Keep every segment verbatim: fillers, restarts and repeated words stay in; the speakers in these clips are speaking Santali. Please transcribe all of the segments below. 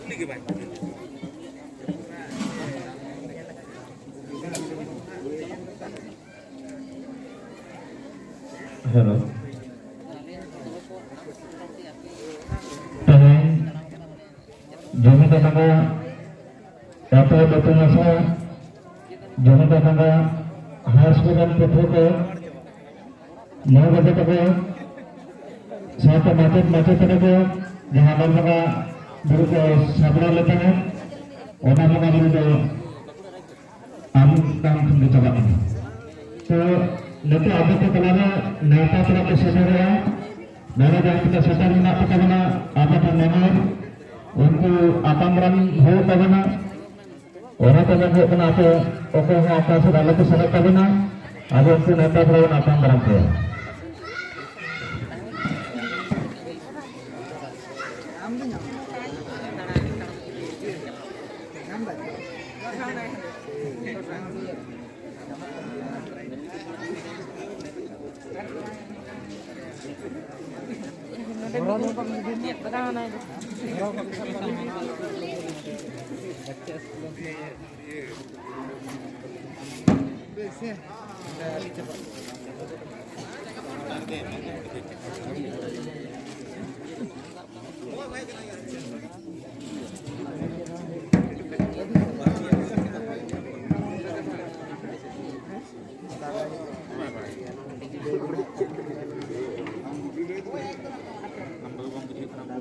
ᱩᱱᱤ ᱜᱮ ᱵᱟᱭ ᱦᱮᱞᱳ᱾ ᱛᱮᱦᱮᱧ ᱡᱩᱢᱤᱫ ᱟᱠᱟᱱᱟ ᱟᱹᱛᱩ ᱞᱟᱹᱴᱩ ᱢᱟᱪᱷᱟ ᱡᱩᱢᱤᱫ ᱟᱠᱟᱱᱟ ᱦᱟᱭ ᱥᱠᱩᱞ ᱨᱮᱱ ᱯᱟᱹᱴᱷᱩᱣᱟᱹ ᱠᱚ, ᱢᱟᱹᱭ ᱵᱟᱹᱵᱩ ᱛᱟᱠᱚ, ᱥᱟᱶᱛᱮ ᱢᱟᱪᱮᱫ ᱢᱟᱪᱮᱛᱟᱹᱱᱤ ᱠᱚ, ᱡᱟᱦᱟᱸ ᱢᱟᱱ ᱵᱚᱸᱜᱟ ᱵᱩᱨᱩ ᱠᱚ ᱥᱟᱯᱲᱟᱣ ᱞᱮᱫ ᱛᱟᱦᱮᱸᱫ, ᱚᱱᱟ ᱵᱚᱸᱜᱟ ᱵᱩᱨᱩ ᱫᱚ ᱟᱢ ᱠᱟᱱ ᱴᱷᱮᱱ ᱜᱮ ᱪᱟᱵᱟᱜ ᱠᱟᱱᱟ᱾ ᱛᱚ, ᱱᱤᱛᱚᱜ ᱟᱵᱚ ᱠᱚ ᱛᱟᱞᱟᱨᱮ ᱱᱮᱣᱛᱟ ᱯᱮᱲᱟ ᱠᱚ ᱥᱮᱴᱮᱨᱚᱜᱼᱟ᱾ ᱱᱚᱰᱮ ᱡᱟᱦᱟᱸ ᱛᱤᱱᱟᱹᱜ ᱥᱮᱴᱮᱨ ᱢᱮᱱᱟᱜ ᱠᱚ ᱛᱟᱵᱚᱱᱟ, ᱟᱵᱚ ᱴᱷᱮᱱ ᱱᱮᱦᱚᱨ, ᱩᱱᱠᱩ ᱟᱛᱟᱝ ᱫᱟᱨᱟᱢ ᱦᱩᱭᱩᱜ ᱛᱟᱵᱚᱱᱟ᱾ ᱚᱱᱟ ᱛᱮ ᱢᱮᱱ ᱦᱩᱭᱩᱜ ᱠᱟᱱᱟ, ᱟᱯᱮ ᱚᱠᱚᱭ ᱦᱚᱸ ᱚᱠᱟ ᱥᱮᱫ ᱟᱞᱚ ᱯᱮ ᱥᱮᱱᱚᱜ ᱛᱟᱵᱚᱱᱟ᱾ ᱟᱵᱚ ᱩᱱᱠᱩ ᱱᱮᱣᱛᱟ ᱯᱮᱲᱟ ᱵᱚᱱ ᱟᱛᱟᱝ ᱫᱟᱨᱟᱢ ᱠᱚᱣᱟ᱾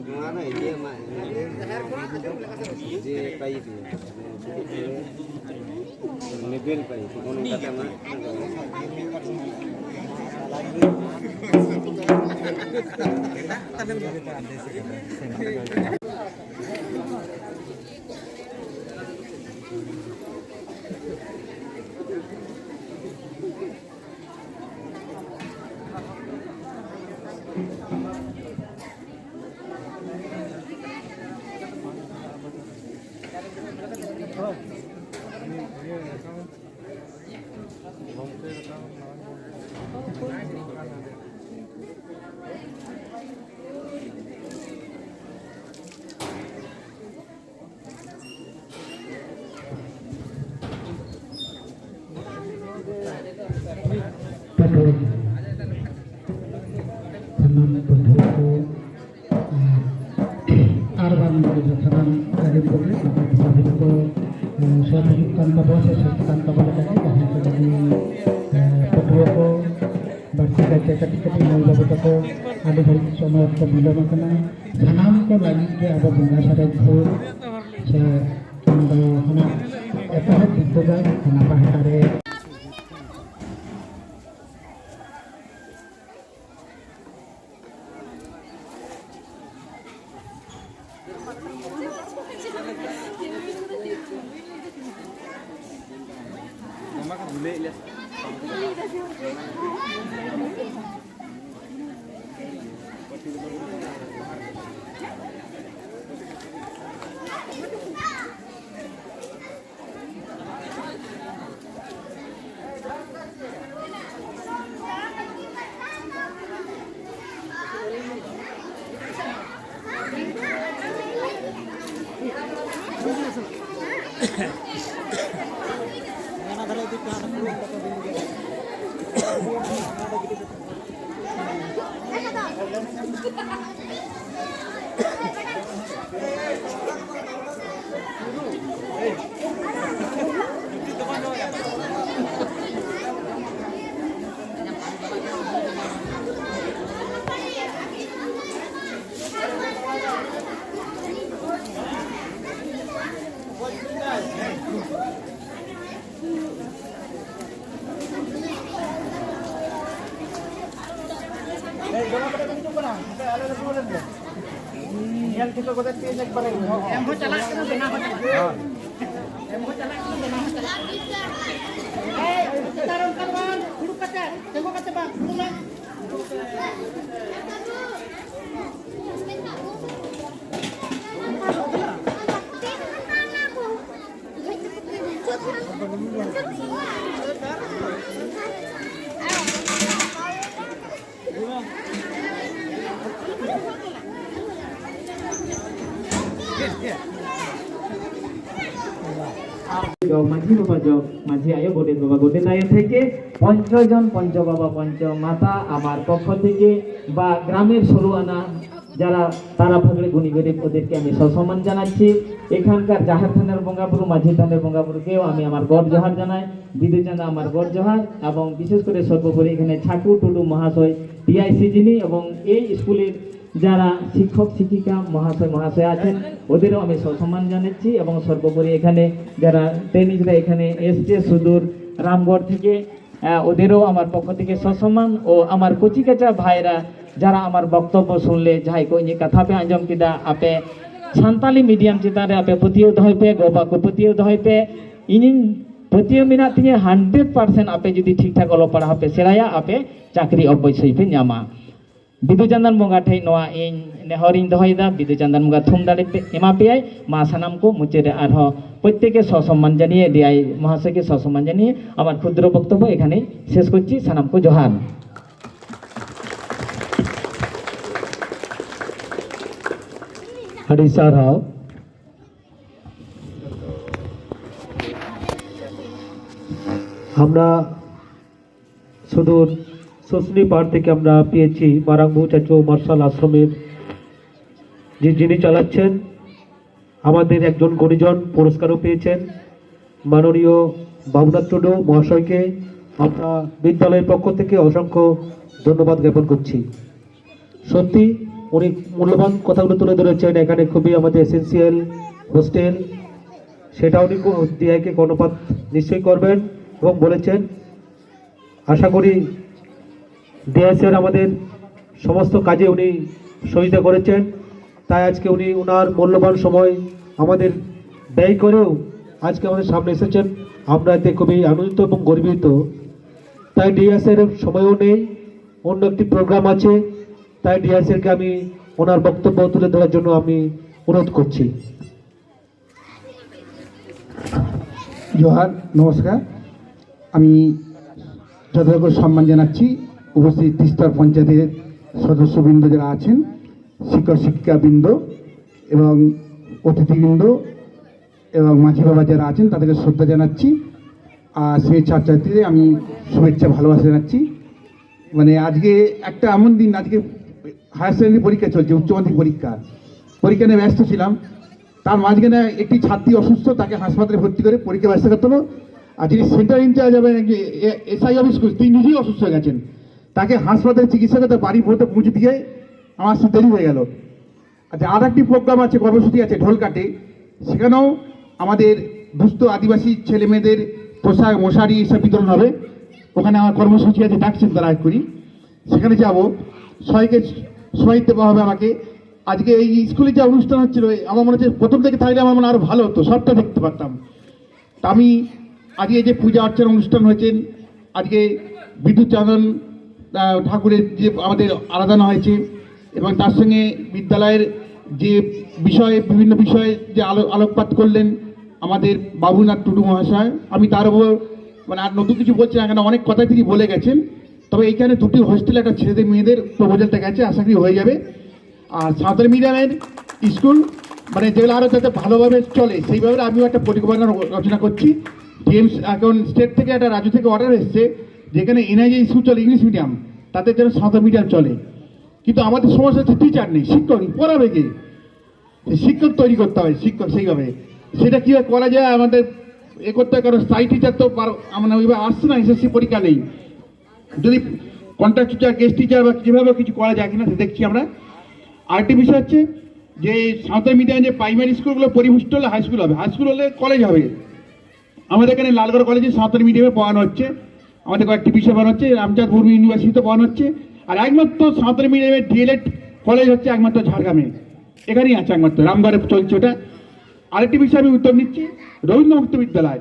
ᱱᱚᱣᱟ ᱨᱮᱱᱟᱜ ᱤᱭᱟᱹ ᱢᱟ ᱡᱮ ᱯᱟᱭᱤᱯ ᱞᱮᱵᱮᱞ ᱯᱟᱭᱤᱯ ᱱᱚᱜᱼᱚ ᱱᱚᱝᱠᱟᱛᱮ ᱢᱟ᱾ ᱯᱟᱹᱴᱷᱩᱣᱟᱹ, ᱥᱟᱱᱟᱢ ᱯᱟᱹᱴᱷᱩᱣᱟᱹ ᱠᱚ, ᱟᱨ ᱵᱟᱝ ᱥᱟᱱᱟᱢ ᱟᱹᱨᱤ ᱠᱚᱜᱮ ᱱᱚᱰᱮ ᱵᱚᱸᱜᱟ ᱵᱩᱨᱩ ᱠᱚ, ᱮ, ᱥᱟᱹᱛ ᱦᱩᱭᱩᱜ ᱠᱟᱱ ᱛᱟᱵᱚᱱᱟ ᱥᱮ ᱥᱟᱹᱛ ᱠᱟᱱ ᱛᱟᱵᱚᱱ ᱞᱮᱠᱟᱜᱮ ᱡᱟᱦᱟᱸᱭ ᱠᱚ ᱞᱟᱹᱜᱤᱫ, ᱮ, ᱯᱟᱹᱴᱷᱩᱣᱟᱹ ᱠᱚ ᱵᱟᱹᱲᱛᱤ ᱠᱟᱭᱛᱮ ᱠᱟᱹᱴᱤᱡ ᱠᱟᱹᱴᱤᱡ ᱢᱟᱹᱭ ᱵᱟᱹᱵᱩ ᱛᱟᱠᱚ ᱟᱹᱰᱤ ᱜᱷᱟᱹᱲᱤᱡ ᱥᱚᱢᱚᱭ ᱚᱠᱛᱚ ᱵᱤᱞᱚᱢ ᱟᱠᱟᱱᱟ᱾ ᱥᱟᱱᱟᱢ ᱠᱚ ᱞᱟᱹᱜᱤᱫ ᱜᱮ ᱟᱵᱚ ᱵᱚᱸᱜᱟ ᱥᱟᱨᱮᱡ ᱵᱷᱳᱨ ᱥᱮ ᱚᱱᱟ ᱫᱚ ᱦᱟᱱᱟ ᱮᱛᱚᱦᱚᱵ ᱵᱤᱫᱽᱫᱟᱹᱜᱟᱲ ᱦᱟᱱᱟ ᱯᱟᱦᱴᱟ ᱨᱮ ᱧᱮᱞ ᱴᱷᱤᱠᱟᱹ ᱠᱟᱛᱮ ᱛᱤᱱ ᱮᱠᱵᱟᱨᱮ᱾ ᱮᱢ ᱦᱚᱸ ᱪᱟᱞᱟᱜ ᱠᱟᱱᱟ, ᱵᱮᱱᱟᱣ ᱦᱚᱸ ᱪᱟᱞᱟᱜ ᱠᱟᱱᱟ᱾ ᱮᱢ ᱦᱚᱸ ᱪᱟᱞᱟᱜ ᱠᱟᱱᱟ, ᱵᱮᱱᱟᱣ ᱦᱚᱸ ᱪᱟᱞᱟᱜ ᱠᱟᱱᱟ᱾ ᱮᱭ, ᱪᱮᱛᱟᱱ ᱨᱮ ᱚᱱᱠᱟ ᱫᱚ ᱵᱟᱝ, ᱫᱩᱲᱩᱵ ᱠᱟᱛᱮ, ᱛᱤᱸᱜᱩ ᱠᱟᱛᱮ ᱵᱟᱝ, ᱫᱩᱲᱩᱵ ᱢᱮ᱾ জগ মাঝি বাবা, জগ মাঝি আয়ো, গোটেন বাবা, গোটেন আয়ো থেকে পঞ্চজন পঞ্চ বাবা পঞ্চ মাতা আমার পক্ষ থেকে বা গ্রামের ষোলো আনা যারা তারা ফাগড়ে গুণী গরিব, ওদেরকে আমি সসম্মান জানাচ্ছি। এখানকার জাহের থানের বঙ্গাবুরু, মাঝি থানের বঙ্গাবুরুকেও আমি আমার গড় জোহার জানাই, বিদু চান্দা আমার গড় জোহার, এবং বিশেষ করে সর্বোপরি এখানে ছাকু টুডু মহাশয়, টিআইসি যিনি, এবং এই স্কুলের যারা শিক্ষক শিক্ষিকা মহাশয় মহাশয় আছেন, ওদেরও আমি সসম্মান জানাচ্ছি। এবং সর্বোপরি এখানে যারা ট্রেনিংরা এখানে এসছে সুদূর রামগড় থেকে, আহ, ওদেরও আমার পক্ষ থেকে সসম্মান। ও আমার কচিকাচা ভাইরা, যারা আমার বক্তব্য শুনলে, ᱡᱟᱦᱟᱸᱭ ᱠᱚ ᱤᱧᱟᱹᱜ ᱠᱟᱛᱷᱟ ᱯᱮ ᱟᱸᱡᱚᱢ ᱠᱮᱫᱟ, ᱟᱯᱮ ᱥᱟᱱᱛᱟᱞᱤ ᱢᱤᱰᱤᱭᱟᱢ ᱪᱮᱛᱟᱱ ᱨᱮ ᱟᱯᱮ ᱯᱟᱹᱛᱭᱟᱹᱣ ᱫᱚᱦᱚᱭ ᱯᱮ, ᱜᱚ ᱵᱟᱵᱟ ᱠᱚ ᱯᱟᱹᱛᱭᱟᱹᱣ ᱫᱚᱦᱚᱭ ᱯᱮ᱾ ᱤᱧᱤᱧ ᱯᱟᱹᱛᱭᱟᱹᱣ ᱢᱮᱱᱟᱜ ᱛᱤᱧᱟᱹ, ᱦᱟᱱᱰᱨᱮᱰ ᱯᱟᱨᱥᱮᱱᱴ ᱟᱯᱮ ᱡᱩᱫᱤ ᱴᱷᱤᱠ ᱴᱷᱟᱠ ᱚᱞᱚᱜ ᱯᱟᱲᱦᱟᱣ ᱯᱮ ᱥᱮᱬᱟᱭᱟ, ᱟᱯᱮ ᱪᱟᱹᱠᱨᱤ ᱚᱵᱚᱥᱥᱳᱭ ᱯᱮ ᱧᱟᱢᱟ᱾ ᱵᱤᱫᱩ ᱪᱟᱸᱫᱟᱱ ᱵᱚᱸᱜᱟ ᱴᱷᱮᱱ ᱱᱚᱣᱟ ᱤᱧ ᱱᱮᱦᱚᱨᱤᱧ ᱫᱚᱦᱚᱭᱮᱫᱟ, ᱵᱤᱫᱩ ᱪᱟᱸᱫᱟᱱ ᱵᱚᱸᱜᱟ ᱛᱷᱩᱢ ᱫᱟᱲᱮ ᱯᱮ ᱮᱢᱟ ᱯᱮᱭᱟᱭ᱾ ᱢᱟ ᱥᱟᱱᱟᱢ ᱠᱚ ᱢᱩᱪᱟᱹᱫ ᱨᱮ ᱟᱨᱦᱚᱸ ᱯᱨᱚᱛᱛᱮᱠᱮ ᱥᱚᱥᱚᱢᱢᱟᱱ ᱡᱟᱱᱤᱭᱮ, ᱰᱤᱟᱭ ᱢᱚᱦᱟᱥᱚᱭ ᱠᱮ ᱥᱚᱥᱚᱢᱢᱟᱱ ᱡᱟᱱᱤᱭᱮ ᱟᱢᱟᱨ ᱠᱷᱩᱫᱨᱚ ᱵᱚᱠᱛᱚᱵᱵᱚ ᱮᱠᱷᱟᱱᱮ ᱥᱮᱥ ᱠᱚᱨᱪᱤ᱾ ᱥᱟᱱᱟᱢ ᱠᱚ ᱡᱚᱦᱟᱨ᱾ ᱟᱹᱰᱤ ᱥᱟᱨᱦᱟᱣ᱾ আমরা সুদূর শুশুনি পাহাড় থেকে আমরা পেয়েছি মারাংবু চাচু মার্শাল আশ্রমের যে যিনি চালাচ্ছেন, আমাদের একজন গুণীজন, পুরস্কারও পেয়েছেন মাননীয় বাবুনাথ টুডু মহাশয়কে আমরা বিদ্যালয়ের পক্ষ থেকে অসংখ্য ধন্যবাদ জ্ঞাপন করছি। সত্যি উনি মূল্যবান কথাগুলো তুলে ধরেছেন। এখানে খুবই আমাদের এসেনশিয়াল হোস্টেল, সেটা উনি কো- ডিআইকে কর্ণপাত নিশ্চয়ই করবেন এবং বলেছেন। আশা করি ডিআই স্যার আমাদের সমস্ত কাজে উনি সহযোগিতা করেছেন, তাই আজকে উনি ওনার মূল্যবান সময় আমাদের ব্যয় করেও আজকে আমাদের সামনে এসেছেন। আমরা এতে খুবই আনন্দিত এবং গর্বিত। তাই ডিআই স্যারের সময়ও নেই, অন্য একটি প্রোগ্রাম আছে, তাই ডিআই স্যারকে আমি ওনার বক্তব্য তুলে ধরার জন্য আমি অনুরোধ করছি। জোহার, নমস্কার। আমি যথাযোগ্য সম্মান জানাচ্ছি উপস্থিত তিস্তর পঞ্চায়েতের সদস্যবৃন্দ যারা আছেন, শিক্ষক শিক্ষিকাবৃন্দ এবং অতিথিবৃন্দ এবং মাঝি বাবা যারা আছেন, তাদেরকে শ্রদ্ধা জানাচ্ছি। আর সেই ছাত্রছাত্রীদের আমি শুভেচ্ছা, ভালোবাসা জানাচ্ছি। মানে, আজকে একটা এমন দিন, আজকে হায়ার সেকেন্ডারি পরীক্ষা চলছে, উচ্চ মাধ্যমিক পরীক্ষা। পরীক্ষা নিয়ে ব্যস্ত ছিলাম। তার মাঝখানে একটি ছাত্রী অসুস্থ, তাকে হাসপাতালে ভর্তি করে পরীক্ষা ব্যবস্থা করতে হলো। আর যিনি সেন্টার ইনচার্জ হবেন, এসআই অফিস, তিনি নিজেই অসুস্থ হয়ে গেছেন। তাকে হাসপাতালে চিকিৎসা করতে বাড়ি পর্যন্ত পৌঁছে দিয়ে আমার আসতে দেরি হয়ে গেল। আচ্ছা, আর একটি প্রোগ্রাম আছে, কর্মসূচি আছে ঢোলকাটে। সেখানেও আমাদের দুস্থ আদিবাসী ছেলে মেয়েদের পোশাক, মশারি, এসব বিতরণ হবে। ওখানে আমার কর্মসূচি আছে, ডাকছেন তারা এক্ষুনি। সেখানে যাব, সবাইকে, সবাই দেওয়া হবে আমাকে। আজকে এই স্কুলে যে অনুষ্ঠান হচ্ছিল, আমার মনে হচ্ছে প্রথম থেকে থাকলে আমার মনে হয় আরো ভালো হতো, সবটা দেখতে পারতাম। তা আমি আজকে যে পূজা অর্চনা অনুষ্ঠান হয়েছেন, আজকে বিদ্যুৎ চাঁদন আহ, ঠাকুরের যে আমাদের আরাধনা হয়েছে, এবং তার সঙ্গে বিদ্যালয়ের যে বিষয়ে, বিভিন্ন বিষয়ে যে আলো আলোকপাত করলেন আমাদের বাবুনাথ টুডু মহাশয়, আমি তার উপর মানে আর নতুন কিছু বলছি না, কারণ অনেক কথাই তিনি বলে গেছেন। তবে এইখানে দুটি হোস্টেল, একটা ছেলেদের মেয়েদের প্রপোজালটা গেছে, আশা করি হয়ে যাবে। আর সাঁওতাল মিডিয়ামের স্কুল মানে যেগুলো আরও যাতে ভালোভাবে চলে, সেই ব্যাপারে আমিও একটা পরিকল্পনা র- রচনা করছি। ডিএমস এখন স্টেট থেকে একটা, রাজ্য থেকে অর্ডার এসছে, যেখানে এনআইজে স্কুল চলে ইংলিশ মিডিয়াম, তাতে যেন সাঁওতাল মিডিয়াম চলে। কিন্তু আমাদের সমস্যা হচ্ছে টিচার নেই, শিক্ষক নেই, পড়াবে কে? সেই শিক্ষক তৈরি করতে হয়, শিক্ষক সেইভাবে। সেটা কীভাবে করা যায় আমাদের এ করতে হয়, কারণ স্থায়ী টিচার তো বারো- মানে ওইভাবে আসছে না, এসএসসি পরীক্ষা নেই। যদি কন্ট্রাক্ট টিচার, গেস্ট টিচার বা যেভাবে কিছু করা যায় কিনা, সেটা দেখছি আমরা। আরেকটি বিষয় হচ্ছে যে সাঁওতাল মিডিয়াম যে প্রাইমারি স্কুলগুলো পরিপুষ্ট হলে হাই স্কুল হবে, হাই স্কুল হলে কলেজ হবে। আমাদের এখানে লালগড় কলেজে সাঁওতাল মিডিয়ামে পড়ানো হচ্ছে, আমাদের কয়েকটি বিষয় পড়ানো হচ্ছে, রামচাঁদ বরুণ ইউনিভার্সিটিতে পড়ানো হচ্ছে। আর একমাত্র সাঁওতাল মিডিয়ামের ডিএলএড কলেজ হচ্ছে একমাত্র ঝাড়গ্রামে, এখানেই আছে একমাত্র, রামগড়ে চলছে ওটা। আরেকটি বিষয় আমি উদ্যোগ নিচ্ছি, রবীন্দ্র মুক্ত বিদ্যালয়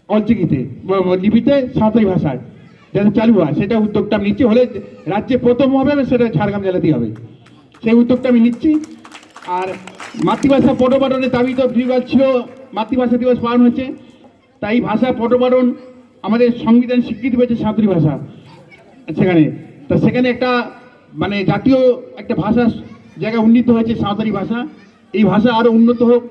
অলচিকিতে, ব- ব- লিপিতে সাঁওতালি ভাষায় যাতে চালু হয়, সেটা উদ্যোগটা আমি নিচ্ছি। হলে রাজ্যে প্রথম হবে, সেটা ঝাড়গ্রাম জেলাতেই হবে, সেই উদ্যোগটা আমি নিচ্ছি। আর মাতৃভাষা পটপাঠনের দাবি তো দীর্ঘকাল ছিল, মাতৃভাষা দিবস পালন হচ্ছে, তাই ভাষা পটপাঠন আমাদের সংবিধান স্বীকৃতি পেয়েছে সাঁওতালি ভাষা সেখানে। তা সেখানে একটা মানে জাতীয় একটা ভাষা জায়গা উন্নীত হয়েছে সাঁওতালি ভাষা। এই ভাষা আরো উন্নত হোক,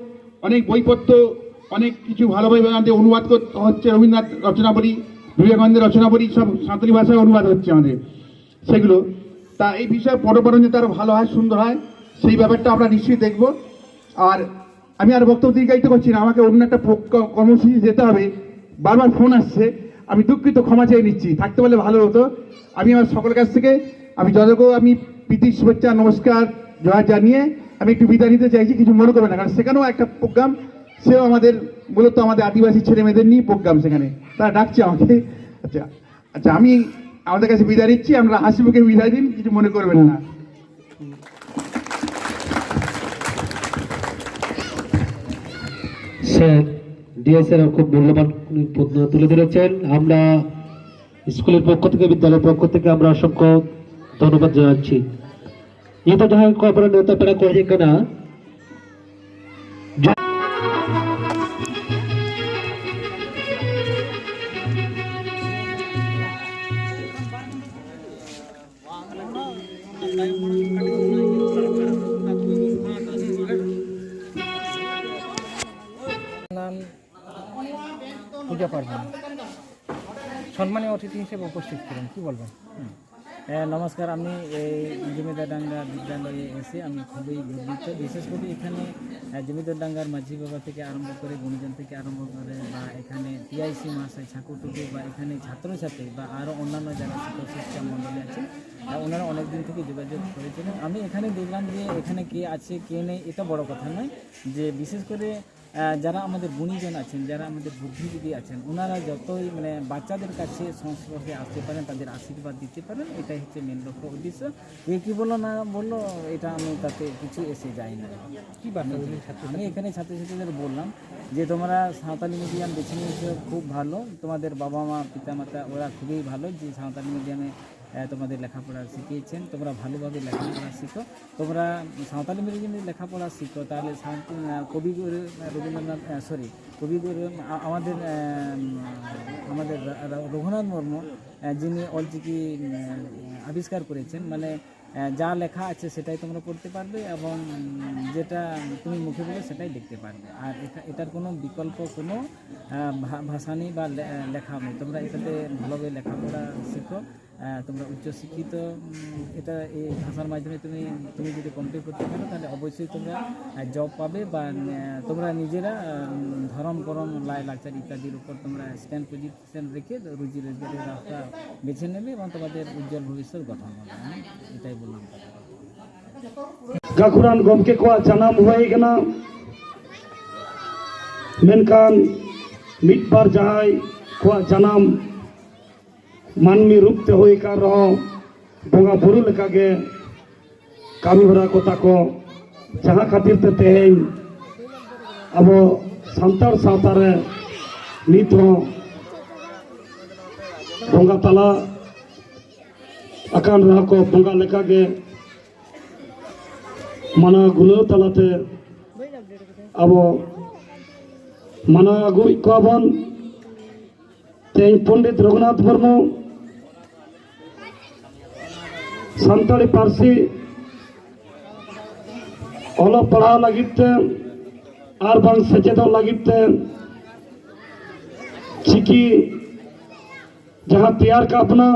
অনেক বইপত্র, অনেক কিছু ভালোভাবে আমাদের অনুবাদ করতে হচ্ছে, রবীন্দ্রনাথ রচনাবলী, বিবেকানন্দের রচনাবলী সব সাঁওতালি ভাষায় অনুবাদ হচ্ছে আমাদের, সেগুলো। তা এই বিষয়ে পরোপরঞ্জিত আরো ভালো হয়, সুন্দর হয়, সেই ব্যাপারটা আমরা নিশ্চয়ই দেখব। আর আমি আর বক্তব্য দীর্ঘায়িত করছি না, আমাকে অন্য একটা প্রো-, ক-, কর্মসূচি যেতে হবে। বারবার ফোন আসছে, আমি দুঃখিত, ক্ষমা চেয়ে নিচ্ছি, থাকতে পারলে ভালো হতো। আমি আমার সকলের কাছ থেকে আমি যতটুকু আমি প্রীতি, শুভেচ্ছা, নমস্কার, জয় জানিয়ে আমি একটু বিদায় নিতে চাইছি, কিছু মনে করবেন না, কারণ সেখানেও একটা প্রোগ্রাম, সেও আমাদের, মূলত আমাদের আদিবাসী ছেলে মেয়েদের নিয়ে প্রোগ্রাম, সেখানে তারা ডাকছে আমাকে। আচ্ছা, আচ্ছা, আমি আমাদের কাছে বিদায় নিচ্ছি, আমরা হাসি মুখে বিদায় দিন, কিছু মনে করবেন না। স্যার, ডিএ স্যার খুব মূল্যবান প্রশ্ন তুলে ধরেছেন। আমরা স্কুলের পক্ষ থেকে, বিদ্যালয়ের পক্ষ থেকে আমরা অসংখ্য ধন্যবাদ জানাচ্ছি। ᱱᱤᱛᱚᱜ ᱡᱟᱦᱟᱸᱭ ᱠᱚ ᱟᱵᱚᱨᱮᱱ ᱱᱮᱣᱛᱟ ᱯᱮᱲᱟ ᱠᱚ ᱦᱮᱡ ᱟᱠᱟᱱᱟ, পূজা পার্বণ সম্মানীয় অতিথি হিসেবে উপস্থিত ছিলেন, কি বলবেন? হ্যাঁ, নমস্কার। আমি এই জমিদারডাঙ্গা বিদ্যালয়ে এসে আমি খুবই গর্বিত। বিশেষ করে এখানে আহ, জমিদারডাঙ্গার মাঝি বাবা থেকে আরম্ভ করে, গুণীজন থেকে আরম্ভ করে, বা এখানে টিআইসি মহাশয় ঠাকুর টুকু, বা এখানে ছাত্রছাত্রী বা আরও অন্যান্য যারা শিক্ষক শিক্ষিকা মণ্ডলী আছেন, আহ, ওনারা অনেক দিন থেকে যোগাযোগ করেছিলেন। আমি এখানে দেখলাম যে এখানে কে আছে কে নেই, এটা বড় কথা নয়। যে বিশেষ করে আহ, যারা আমাদের গুণীজন আছেন, যারা আমাদের বুদ্ধিজীবী আছেন, ওনারা যতই মানে বাচ্চাদের কাছে সংস্পর্শে আসতে পারেন, তাদের আশীর্বাদ দিতে পারেন, এটাই হচ্ছে মেন লক্ষ্য উদ্দেশ্য। কে কি বললো না বললো, এটা আমি তাতে কিছু এসে যায় না। কি বার্তা দিলেন ছাত্র আমি এখানে ছাত্রছাত্রীদের বললাম যে তোমরা সাঁওতালি মিডিয়াম বেছে নিয়েছো, খুব ভালো। তোমাদের বাবা মা, পিতা মাতা, ওরা খুবই ভালো যে সাঁওতালি মিডিয়ামে আহ, তোমাদের লেখাপড়া শিখিয়েছেন। তোমরা ভালোভাবে লেখাপড়া শিখো। তোমরা সাঁওতালি মিডিয়ামে যদি লেখাপড়া শিখো, তাহলে সাঁওত- আহ, কবিগুরু রবীন্দ্রনাথ, সরি, কবিগুরু আ- আমাদের আহ, আমাদের রা- রা- রঘুনাথ মুর্মু, আহ, যিনি অলচিকি উম, আবিষ্কার করেছেন, মানে আহ, যা লেখা আছে সেটাই তোমরা পড়তে পারবে এবং যেটা তুমি মুখে বলবে সেটাই লিখতে পারবে। আর এটা, এটার কোনো বিকল্প কোনো আহ, ভা- ভাষা নেই বা লে- লেখা নেই। তোমরা এটাতে ভালোভাবে লেখাপড়া শিখো। আহ, তোমরা উচ্চশিক্ষিত, উম, এটা, এই ভাষার মাধ্যমে তুমি তুমি যদি কমপ্লিট করতে পারো, তাহলে অবশ্যই তোমরা জব পাবে বা আহ, তোমরা নিজেরা উম, ধর্ম করম, লাই লাকচার ইত্যাদির উপর তোমরা স্ট্যান্ড পজিশন রেখে রুজি রোজগারের রাস্তা বেছে নেবে এবং তোমাদের উজ্জ্বল ভবিষ্যৎ গঠন হবে। আমি এটাই বললাম। ᱜᱟᱹᱠᱷᱩᱲᱟᱱ ᱜᱚᱢᱠᱮ ᱠᱚᱣᱟᱜ ᱡᱟᱱᱟᱢ ᱦᱩᱭ ᱠᱟᱱᱟ᱾ ᱢᱮᱱᱠᱷᱟᱱ ᱢᱤᱫ ᱵᱟᱨ ᱡᱟᱦᱟᱸᱭ ᱠᱚᱣᱟᱜ ᱡᱟᱱᱟᱢ ᱢᱟᱹᱱᱢᱤ ᱨᱩᱯ ᱛᱮ ᱦᱩᱭ ᱟᱠᱟᱱ ᱨᱮᱦᱚᱸ, ᱵᱚᱸᱜᱟ ᱵᱩᱨᱩ ᱞᱮᱠᱟᱜᱮ ᱠᱟᱹᱢᱤ ᱦᱚᱨᱟ ᱠᱚ ᱛᱟᱠᱚ, ᱡᱟᱦᱟᱸ ᱠᱷᱟᱹᱛᱤᱨ ᱛᱮ ᱛᱮᱦᱮᱧ ᱟᱵᱚ ᱥᱟᱱᱛᱟᱲ ᱥᱟᱶᱛᱟ ᱨᱮ ᱱᱤᱛ ᱦᱚᱸ ᱵᱚᱸᱜᱟ ᱛᱟᱞᱟ ᱟᱠᱟᱱ ᱨᱮᱦᱚᱸ ᱠᱚ ᱵᱚᱸᱜᱟ ᱞᱮᱠᱟᱜᱮ ᱢᱟᱱᱟᱣ ᱜᱩᱱᱟᱹᱣ ᱛᱟᱞᱟᱛᱮ ᱟᱵᱚ ᱢᱟᱱᱟᱣ ᱟᱹᱜᱩᱭᱮᱫ ᱠᱚᱣᱟ ᱵᱚᱱ᱾ ᱛᱮᱦᱮᱧ ᱯᱚᱱᱰᱤᱛ ᱨᱚᱜᱷᱩᱱᱟᱛᱷ ᱢᱩᱨᱢᱩ ᱥᱟᱱᱛᱟᱲᱤ ᱯᱟᱹᱨᱥᱤ ᱚᱞᱚᱜ ᱯᱟᱲᱦᱟᱣ ᱞᱟᱹᱜᱤᱫ ᱛᱮ ᱟᱨ ᱵᱟᱝ ᱥᱮᱪᱮᱫᱚᱜ ᱞᱟᱹᱜᱤᱫ ᱛᱮ ᱪᱤᱠᱤ ᱡᱟᱦᱟᱸ ᱛᱮᱭᱟᱨ ᱠᱟᱜ ᱵᱚᱱᱟ,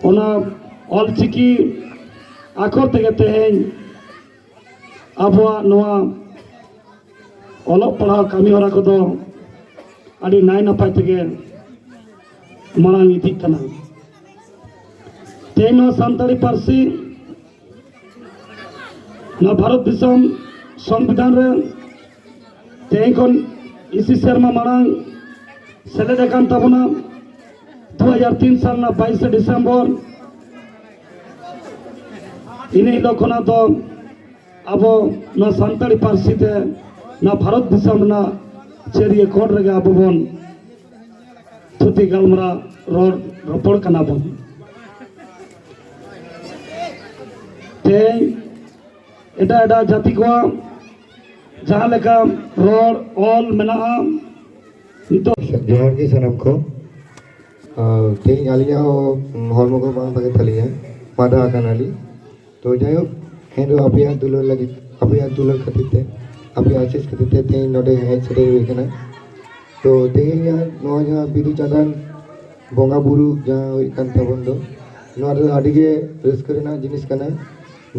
ᱚᱱᱟ ᱚᱞᱪᱤᱠᱤ ᱟᱠᱷᱚᱨ ᱛᱮᱜᱮ ᱛᱮᱦᱮᱧ ᱟᱵᱚᱣᱟᱜ ᱱᱚᱣᱟ ᱚᱞᱚᱜ ᱯᱟᱲᱦᱟᱣ ᱠᱟᱹᱢᱤ ᱦᱚᱨᱟ ᱠᱚᱫᱚ ᱟᱹᱰᱤ ᱱᱟᱭ ᱱᱟᱯᱟᱭ ᱛᱮᱜᱮ ᱢᱟᱲᱟᱝ ᱤᱫᱤᱜ ᱠᱟᱱᱟ᱾ ᱛᱮᱦᱮᱧ ᱱᱚᱣᱟ ᱥᱟᱱᱛᱟᱲᱤ ᱯᱟᱹᱨᱥᱤ ᱱᱚᱣᱟ ᱵᱷᱟᱨᱚᱛ ᱫᱤᱥᱚᱢ ᱥᱚᱝᱵᱤᱫᱷᱟᱱ ᱨᱮ ᱛᱮᱦᱮᱧ ᱠᱷᱚᱱ ᱤᱥᱤ ᱥᱮᱨᱢᱟ ᱢᱟᱲᱟᱝ ᱥᱮᱞᱮᱫ ᱟᱠᱟᱱ ᱛᱟᱵᱚᱱᱟ᱾ ᱫᱩ ᱦᱟᱡᱟᱨ ᱛᱤᱱ ᱥᱟᱞ ᱨᱮᱱᱟᱜ ᱵᱟᱭᱤᱥᱮ ᱰᱤᱥᱮᱢᱵᱚᱨ ᱤᱱᱟᱹ ᱦᱤᱞᱳᱜ ᱠᱷᱚᱱᱟᱜ ᱫᱚ ᱟᱵᱚ ᱱᱚᱣᱟ ᱥᱟᱱᱛᱟᱲᱤ ᱯᱟᱹᱨᱥᱤ ᱛᱮ ᱱᱚᱣᱟ ᱵᱷᱟᱨᱚᱛ ᱫᱤᱥᱚᱢ ᱨᱮᱱᱟᱜ ᱪᱟᱹᱨᱤᱭᱟᱹ ᱠᱚᱬ ᱨᱮᱜᱮ ᱟᱵᱚ ᱵᱚᱱ ᱛᱷᱩᱛᱤ ᱜᱟᱞᱢᱟᱨᱟᱣ ᱨᱚᱲ ᱨᱚᱯᱚᱲ ᱠᱟᱱᱟ ᱵᱚᱱ᱾ ᱛᱮᱦᱮᱧ ᱮᱴᱟᱜ ᱮᱴᱟᱜ ᱡᱟᱹᱛᱤ ᱠᱚᱣᱟᱜ ᱡᱟᱦᱟᱸ ᱞᱮᱠᱟ ᱨᱚᱲ ᱚᱞ ᱢᱮᱱᱟᱜᱼᱟ, ᱱᱤᱛᱚᱜ ᱡᱚᱦᱟᱨ ᱜᱮ ᱥᱟᱱᱟᱢ ᱠᱚ᱾ ᱟᱨ ᱛᱮᱦᱮᱧ ᱟᱹᱞᱤᱧᱟᱜ ᱦᱚᱸ ᱦᱚᱲᱢᱚ ᱠᱚ ᱵᱟᱝ ᱵᱷᱟᱜᱮ ᱛᱟᱹᱞᱤᱧᱟ, ᱵᱟᱫᱷᱟ ᱟᱠᱟᱱᱟᱞᱤᱧ᱾ ᱛᱚ ᱡᱟᱭᱦᱳᱠ, ᱮᱱᱨᱮᱦᱚᱸ ᱟᱯᱮᱭᱟᱜ ᱫᱩᱞᱟᱹᱲ ᱞᱟᱹᱜᱤᱫ, ᱟᱯᱮᱭᱟᱜ ᱫᱩᱞᱟᱹᱲ ᱠᱷᱟᱹᱛᱤᱨ ᱛᱮ, ᱟᱯᱮᱭᱟᱜ ᱟᱥᱤᱥ ᱠᱷᱟᱹᱛᱤᱨ ᱛᱮ ᱛᱮᱦᱮᱧ ᱱᱚᱰᱮ ᱦᱮᱡ ᱥᱮᱴᱮᱨ ᱦᱩᱭ ᱟᱠᱟᱱᱟ᱾ ᱛᱚ ᱛᱮᱦᱮᱧᱟᱜ ᱱᱚᱣᱟ ᱡᱟᱦᱟᱸ ᱵᱤᱫᱩ ᱪᱟᱸᱫᱟᱱ ᱵᱚᱸᱜᱟ ᱵᱩᱨᱩ ᱡᱟᱦᱟᱸ ᱦᱩᱭᱩᱜ ᱠᱟᱱ ᱛᱟᱵᱚᱱ ᱫᱚ, ᱱᱚᱣᱟ ᱫᱚ ᱟᱹᱰᱤ ᱜᱮ ᱨᱟᱹᱥᱠᱟᱹ ᱨᱮᱱᱟᱜ ᱡᱤᱱᱤᱥ ᱠᱟᱱᱟ᱾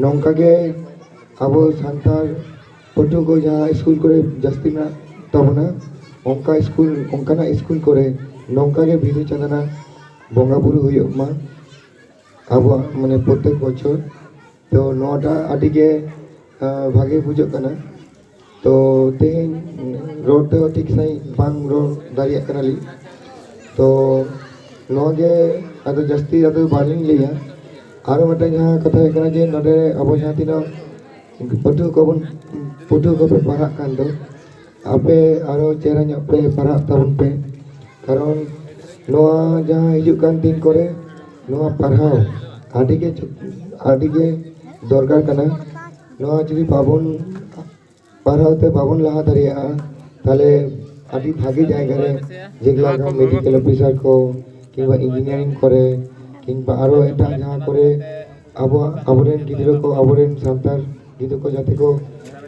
ᱱᱚᱝᱠᱟ ᱜᱮ ᱟᱵᱚ ᱥᱟᱱᱛᱟᱲ ᱯᱟᱹᱴᱷᱩᱣᱟᱹ ᱠᱚ ᱡᱟᱦᱟᱸ ᱥᱠᱩᱞ ᱠᱚᱨᱮ ᱡᱟᱹᱥᱛᱤ ᱢᱮᱱᱟᱜ ᱛᱟᱵᱚᱱᱟ, ᱚᱱᱠᱟ ᱥᱠᱩᱞ, ᱚᱱᱠᱟᱱᱟᱜ ᱥᱠᱩᱞ ᱠᱚᱨᱮ ᱱᱚᱝᱠᱟ ᱜᱮ ᱵᱤᱫᱩ ᱪᱟᱸᱫᱟᱱᱟᱜ ᱵᱚᱸᱜᱟ ᱵᱩᱨᱩ ᱦᱩᱭᱩᱜ ᱢᱟ᱾ ᱟᱵᱚᱣᱟᱜ ᱢᱟᱱᱮ ᱯᱨᱚᱛᱮᱠ ᱵᱚᱪᱷᱚᱨ᱾ ᱛᱚ ᱱᱚᱣᱟᱴᱟᱜ ᱟᱹᱰᱤ ᱜᱮ, ᱟᱸ, ᱵᱷᱟᱜᱮ ᱵᱩᱡᱷᱟᱹᱜ ᱠᱟᱱᱟ᱾ ᱛᱚ ᱛᱮᱦᱮᱧ ᱨᱚᱲ ᱛᱮᱦᱚᱸ ᱴᱷᱤᱠ ᱥᱟᱺᱦᱤᱡ ᱵᱟᱝ ᱨᱚᱲ ᱫᱟᱲᱮᱭᱟᱜ ᱠᱟᱱᱟᱞᱤᱧ᱾ ᱛᱚ ᱱᱚᱣᱟ ᱜᱮ ᱟᱫᱚ ᱡᱟᱹᱥᱛᱤ ᱟᱫᱚ ᱵᱟᱹᱞᱤᱧ ᱞᱟᱹᱭᱟ᱾ ᱟᱨᱚ ᱢᱤᱫᱴᱟᱝ ᱡᱟᱦᱟᱸ ᱠᱟᱛᱷᱟ ᱦᱩᱭᱩᱜ ᱠᱟᱱᱟ ᱡᱮ ᱱᱚᱰᱮ ᱟᱵᱚ ᱡᱟᱦᱟᱸ ᱛᱤᱱᱟᱹᱜ ᱯᱟᱹᱴᱷᱩᱣᱟᱹ ᱠᱚᱵᱚᱱ, ᱯᱟᱹᱴᱷᱩᱣᱟᱹ ᱠᱚᱯᱮ ᱯᱟᱲᱦᱟᱜ ᱠᱟᱱ ᱫᱚ, ᱟᱯᱮ ᱟᱨᱚ ᱪᱮᱦᱨᱟ ᱧᱚᱜ ᱯᱮ ᱯᱟᱲᱦᱟᱜ ᱛᱟᱵᱚᱱ ᱯᱮ᱾ ᱠᱟᱨᱚᱱ ᱱᱚᱣᱟ ᱡᱟᱦᱟᱸ ᱦᱤᱡᱩᱜ ᱠᱟᱱ ᱫᱤᱱ ᱠᱚᱨᱮ ᱱᱚᱣᱟ ᱯᱟᱲᱦᱟᱣ ᱟᱹᱰᱤ ᱜᱮ, ᱟᱹᱰᱤ ᱜᱮ ᱫᱚᱨᱠᱟᱨ ᱠᱟᱱᱟ᱾ ᱱᱚᱣᱟ ᱡᱩᱫᱤ ᱵᱟᱵᱚᱱ ᱯᱟᱲᱦᱟᱣ ᱛᱮ ᱵᱟᱵᱚᱱ ᱞᱟᱦᱟ ᱫᱟᱲᱮᱭᱟᱜᱼᱟ, ᱛᱟᱦᱞᱮ ᱟᱹᱰᱤ ᱵᱷᱟᱜᱮ ᱡᱟᱭᱜᱟ ᱨᱮ, ᱡᱮᱞᱮᱠᱟ ᱢᱮᱰᱤᱠᱮᱞ ᱚᱯᱷᱤᱥᱟᱨ ᱠᱚ, ᱠᱤᱝᱵᱟ ᱤᱧᱡᱤᱱᱤᱭᱟᱨᱤᱝ ᱠᱚᱨᱮ, ᱠᱤᱝᱵᱟ ᱟᱨᱚ ᱮᱴᱟᱜ ᱡᱟᱦᱟᱸ ᱠᱚᱨᱮ ᱟᱵᱚᱣᱟᱜ, ᱟᱵᱚᱨᱮᱱ ᱜᱤᱫᱽᱨᱟᱹ ᱠᱚ, ᱟᱵᱚᱨᱮᱱ ᱥᱟᱱᱛᱟᱲ ᱜᱤᱫᱽᱨᱟᱹ ᱠᱚ ᱡᱟᱛᱮ ᱠᱚ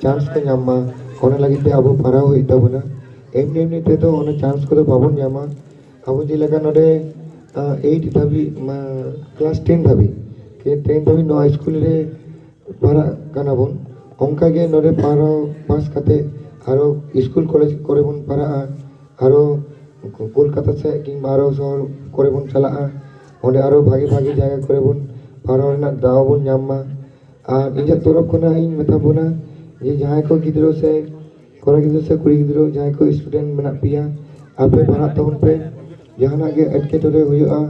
ᱪᱟᱱᱥ ᱠᱚ ᱧᱟᱢ ᱢᱟ, ᱚᱱᱟ ᱞᱟᱹᱜᱤᱫ ᱛᱮ ᱟᱵᱚ ᱯᱟᱲᱦᱟᱣ ᱦᱩᱭᱩᱜ ᱛᱟᱵᱚᱱᱟ᱾ ᱮᱢᱱᱤ ᱮᱢᱱᱤ ᱛᱮᱫᱚ ᱚᱱᱟ ᱪᱟᱱᱥ ᱠᱚᱫᱚ ᱵᱟᱵᱚᱱ ᱧᱟᱢᱟ᱾ ᱟᱵᱚ ᱡᱮᱞᱮᱠᱟ ᱱᱚᱰᱮ, ᱟᱸ, ᱮᱭᱤᱴ ᱫᱷᱟᱹᱵᱤᱡ, ᱢᱟ, ᱠᱞᱟᱥ ᱴᱮᱱ ᱫᱷᱟᱹᱵᱤᱡ, ᱴᱮᱱ ᱫᱷᱟᱹᱵᱤᱡ ᱱᱚᱣᱟ ᱥᱠᱩᱞ ᱨᱮ ᱯᱟᱲᱦᱟᱜ ᱠᱟᱱᱟ ᱵᱚᱱ, ᱚᱱᱠᱟ ᱜᱮ ᱱᱚᱰᱮ ᱯᱟᱲᱦᱟᱣ ᱯᱟᱥ ᱠᱟᱛᱮ ᱟᱨᱚ ᱥᱠᱩᱞ ᱠᱚᱞᱮᱡᱽ ᱠᱚᱨᱮ ᱵᱚᱱ ᱯᱟᱲᱦᱟᱜᱼᱟ, ᱟᱨᱚ ᱠᱳᱞᱠᱟᱛᱟ ᱥᱮᱫ ᱠᱤᱝᱵᱟ ᱟᱨᱚ ᱥᱚᱦᱚᱨ ᱠᱚᱨᱮ ᱵᱚᱱ ᱪᱟᱞᱟᱜᱼᱟ, ᱚᱸᱰᱮ ᱟᱨᱚ ᱵᱷᱟᱜᱮ ᱵᱷᱟᱜᱮ ᱡᱟᱭᱜᱟ ᱠᱚᱨᱮ ᱵᱚᱱ ᱯᱟᱲᱦᱟᱣ ᱨᱮᱱᱟᱜ ᱫᱟᱣ ᱵᱚᱱ ᱧᱟᱢ ᱢᱟ᱾ ᱟᱨ ᱤᱧᱟᱹᱜ ᱛᱚᱨᱚᱯ ᱠᱷᱚᱱᱟᱜ ᱤᱧ ᱢᱮᱛᱟ ᱵᱚᱱᱟ ᱡᱮ ᱡᱟᱦᱟᱸᱭ ᱠᱚ ᱜᱤᱫᱽᱨᱟᱹ ᱥᱮ ᱠᱚᱲᱟ ᱜᱤᱫᱽᱨᱟᱹ ᱥᱮ ᱠᱩᱲᱤ ᱜᱤᱫᱽᱨᱟᱹ ᱡᱟᱦᱟᱸᱭ ᱠᱚ ᱥᱴᱩᱰᱮᱱᱴ ᱢᱮᱱᱟᱜ ᱯᱮᱭᱟ, ᱟᱯᱮ ᱯᱟᱲᱦᱟᱜ ᱛᱟᱵᱚᱱ ᱯᱮ᱾ ᱡᱟᱦᱟᱱᱟᱜ ᱜᱮ ᱮᱴᱠᱮᱴᱚᱬᱮ ᱦᱩᱭᱩᱜᱼᱟ,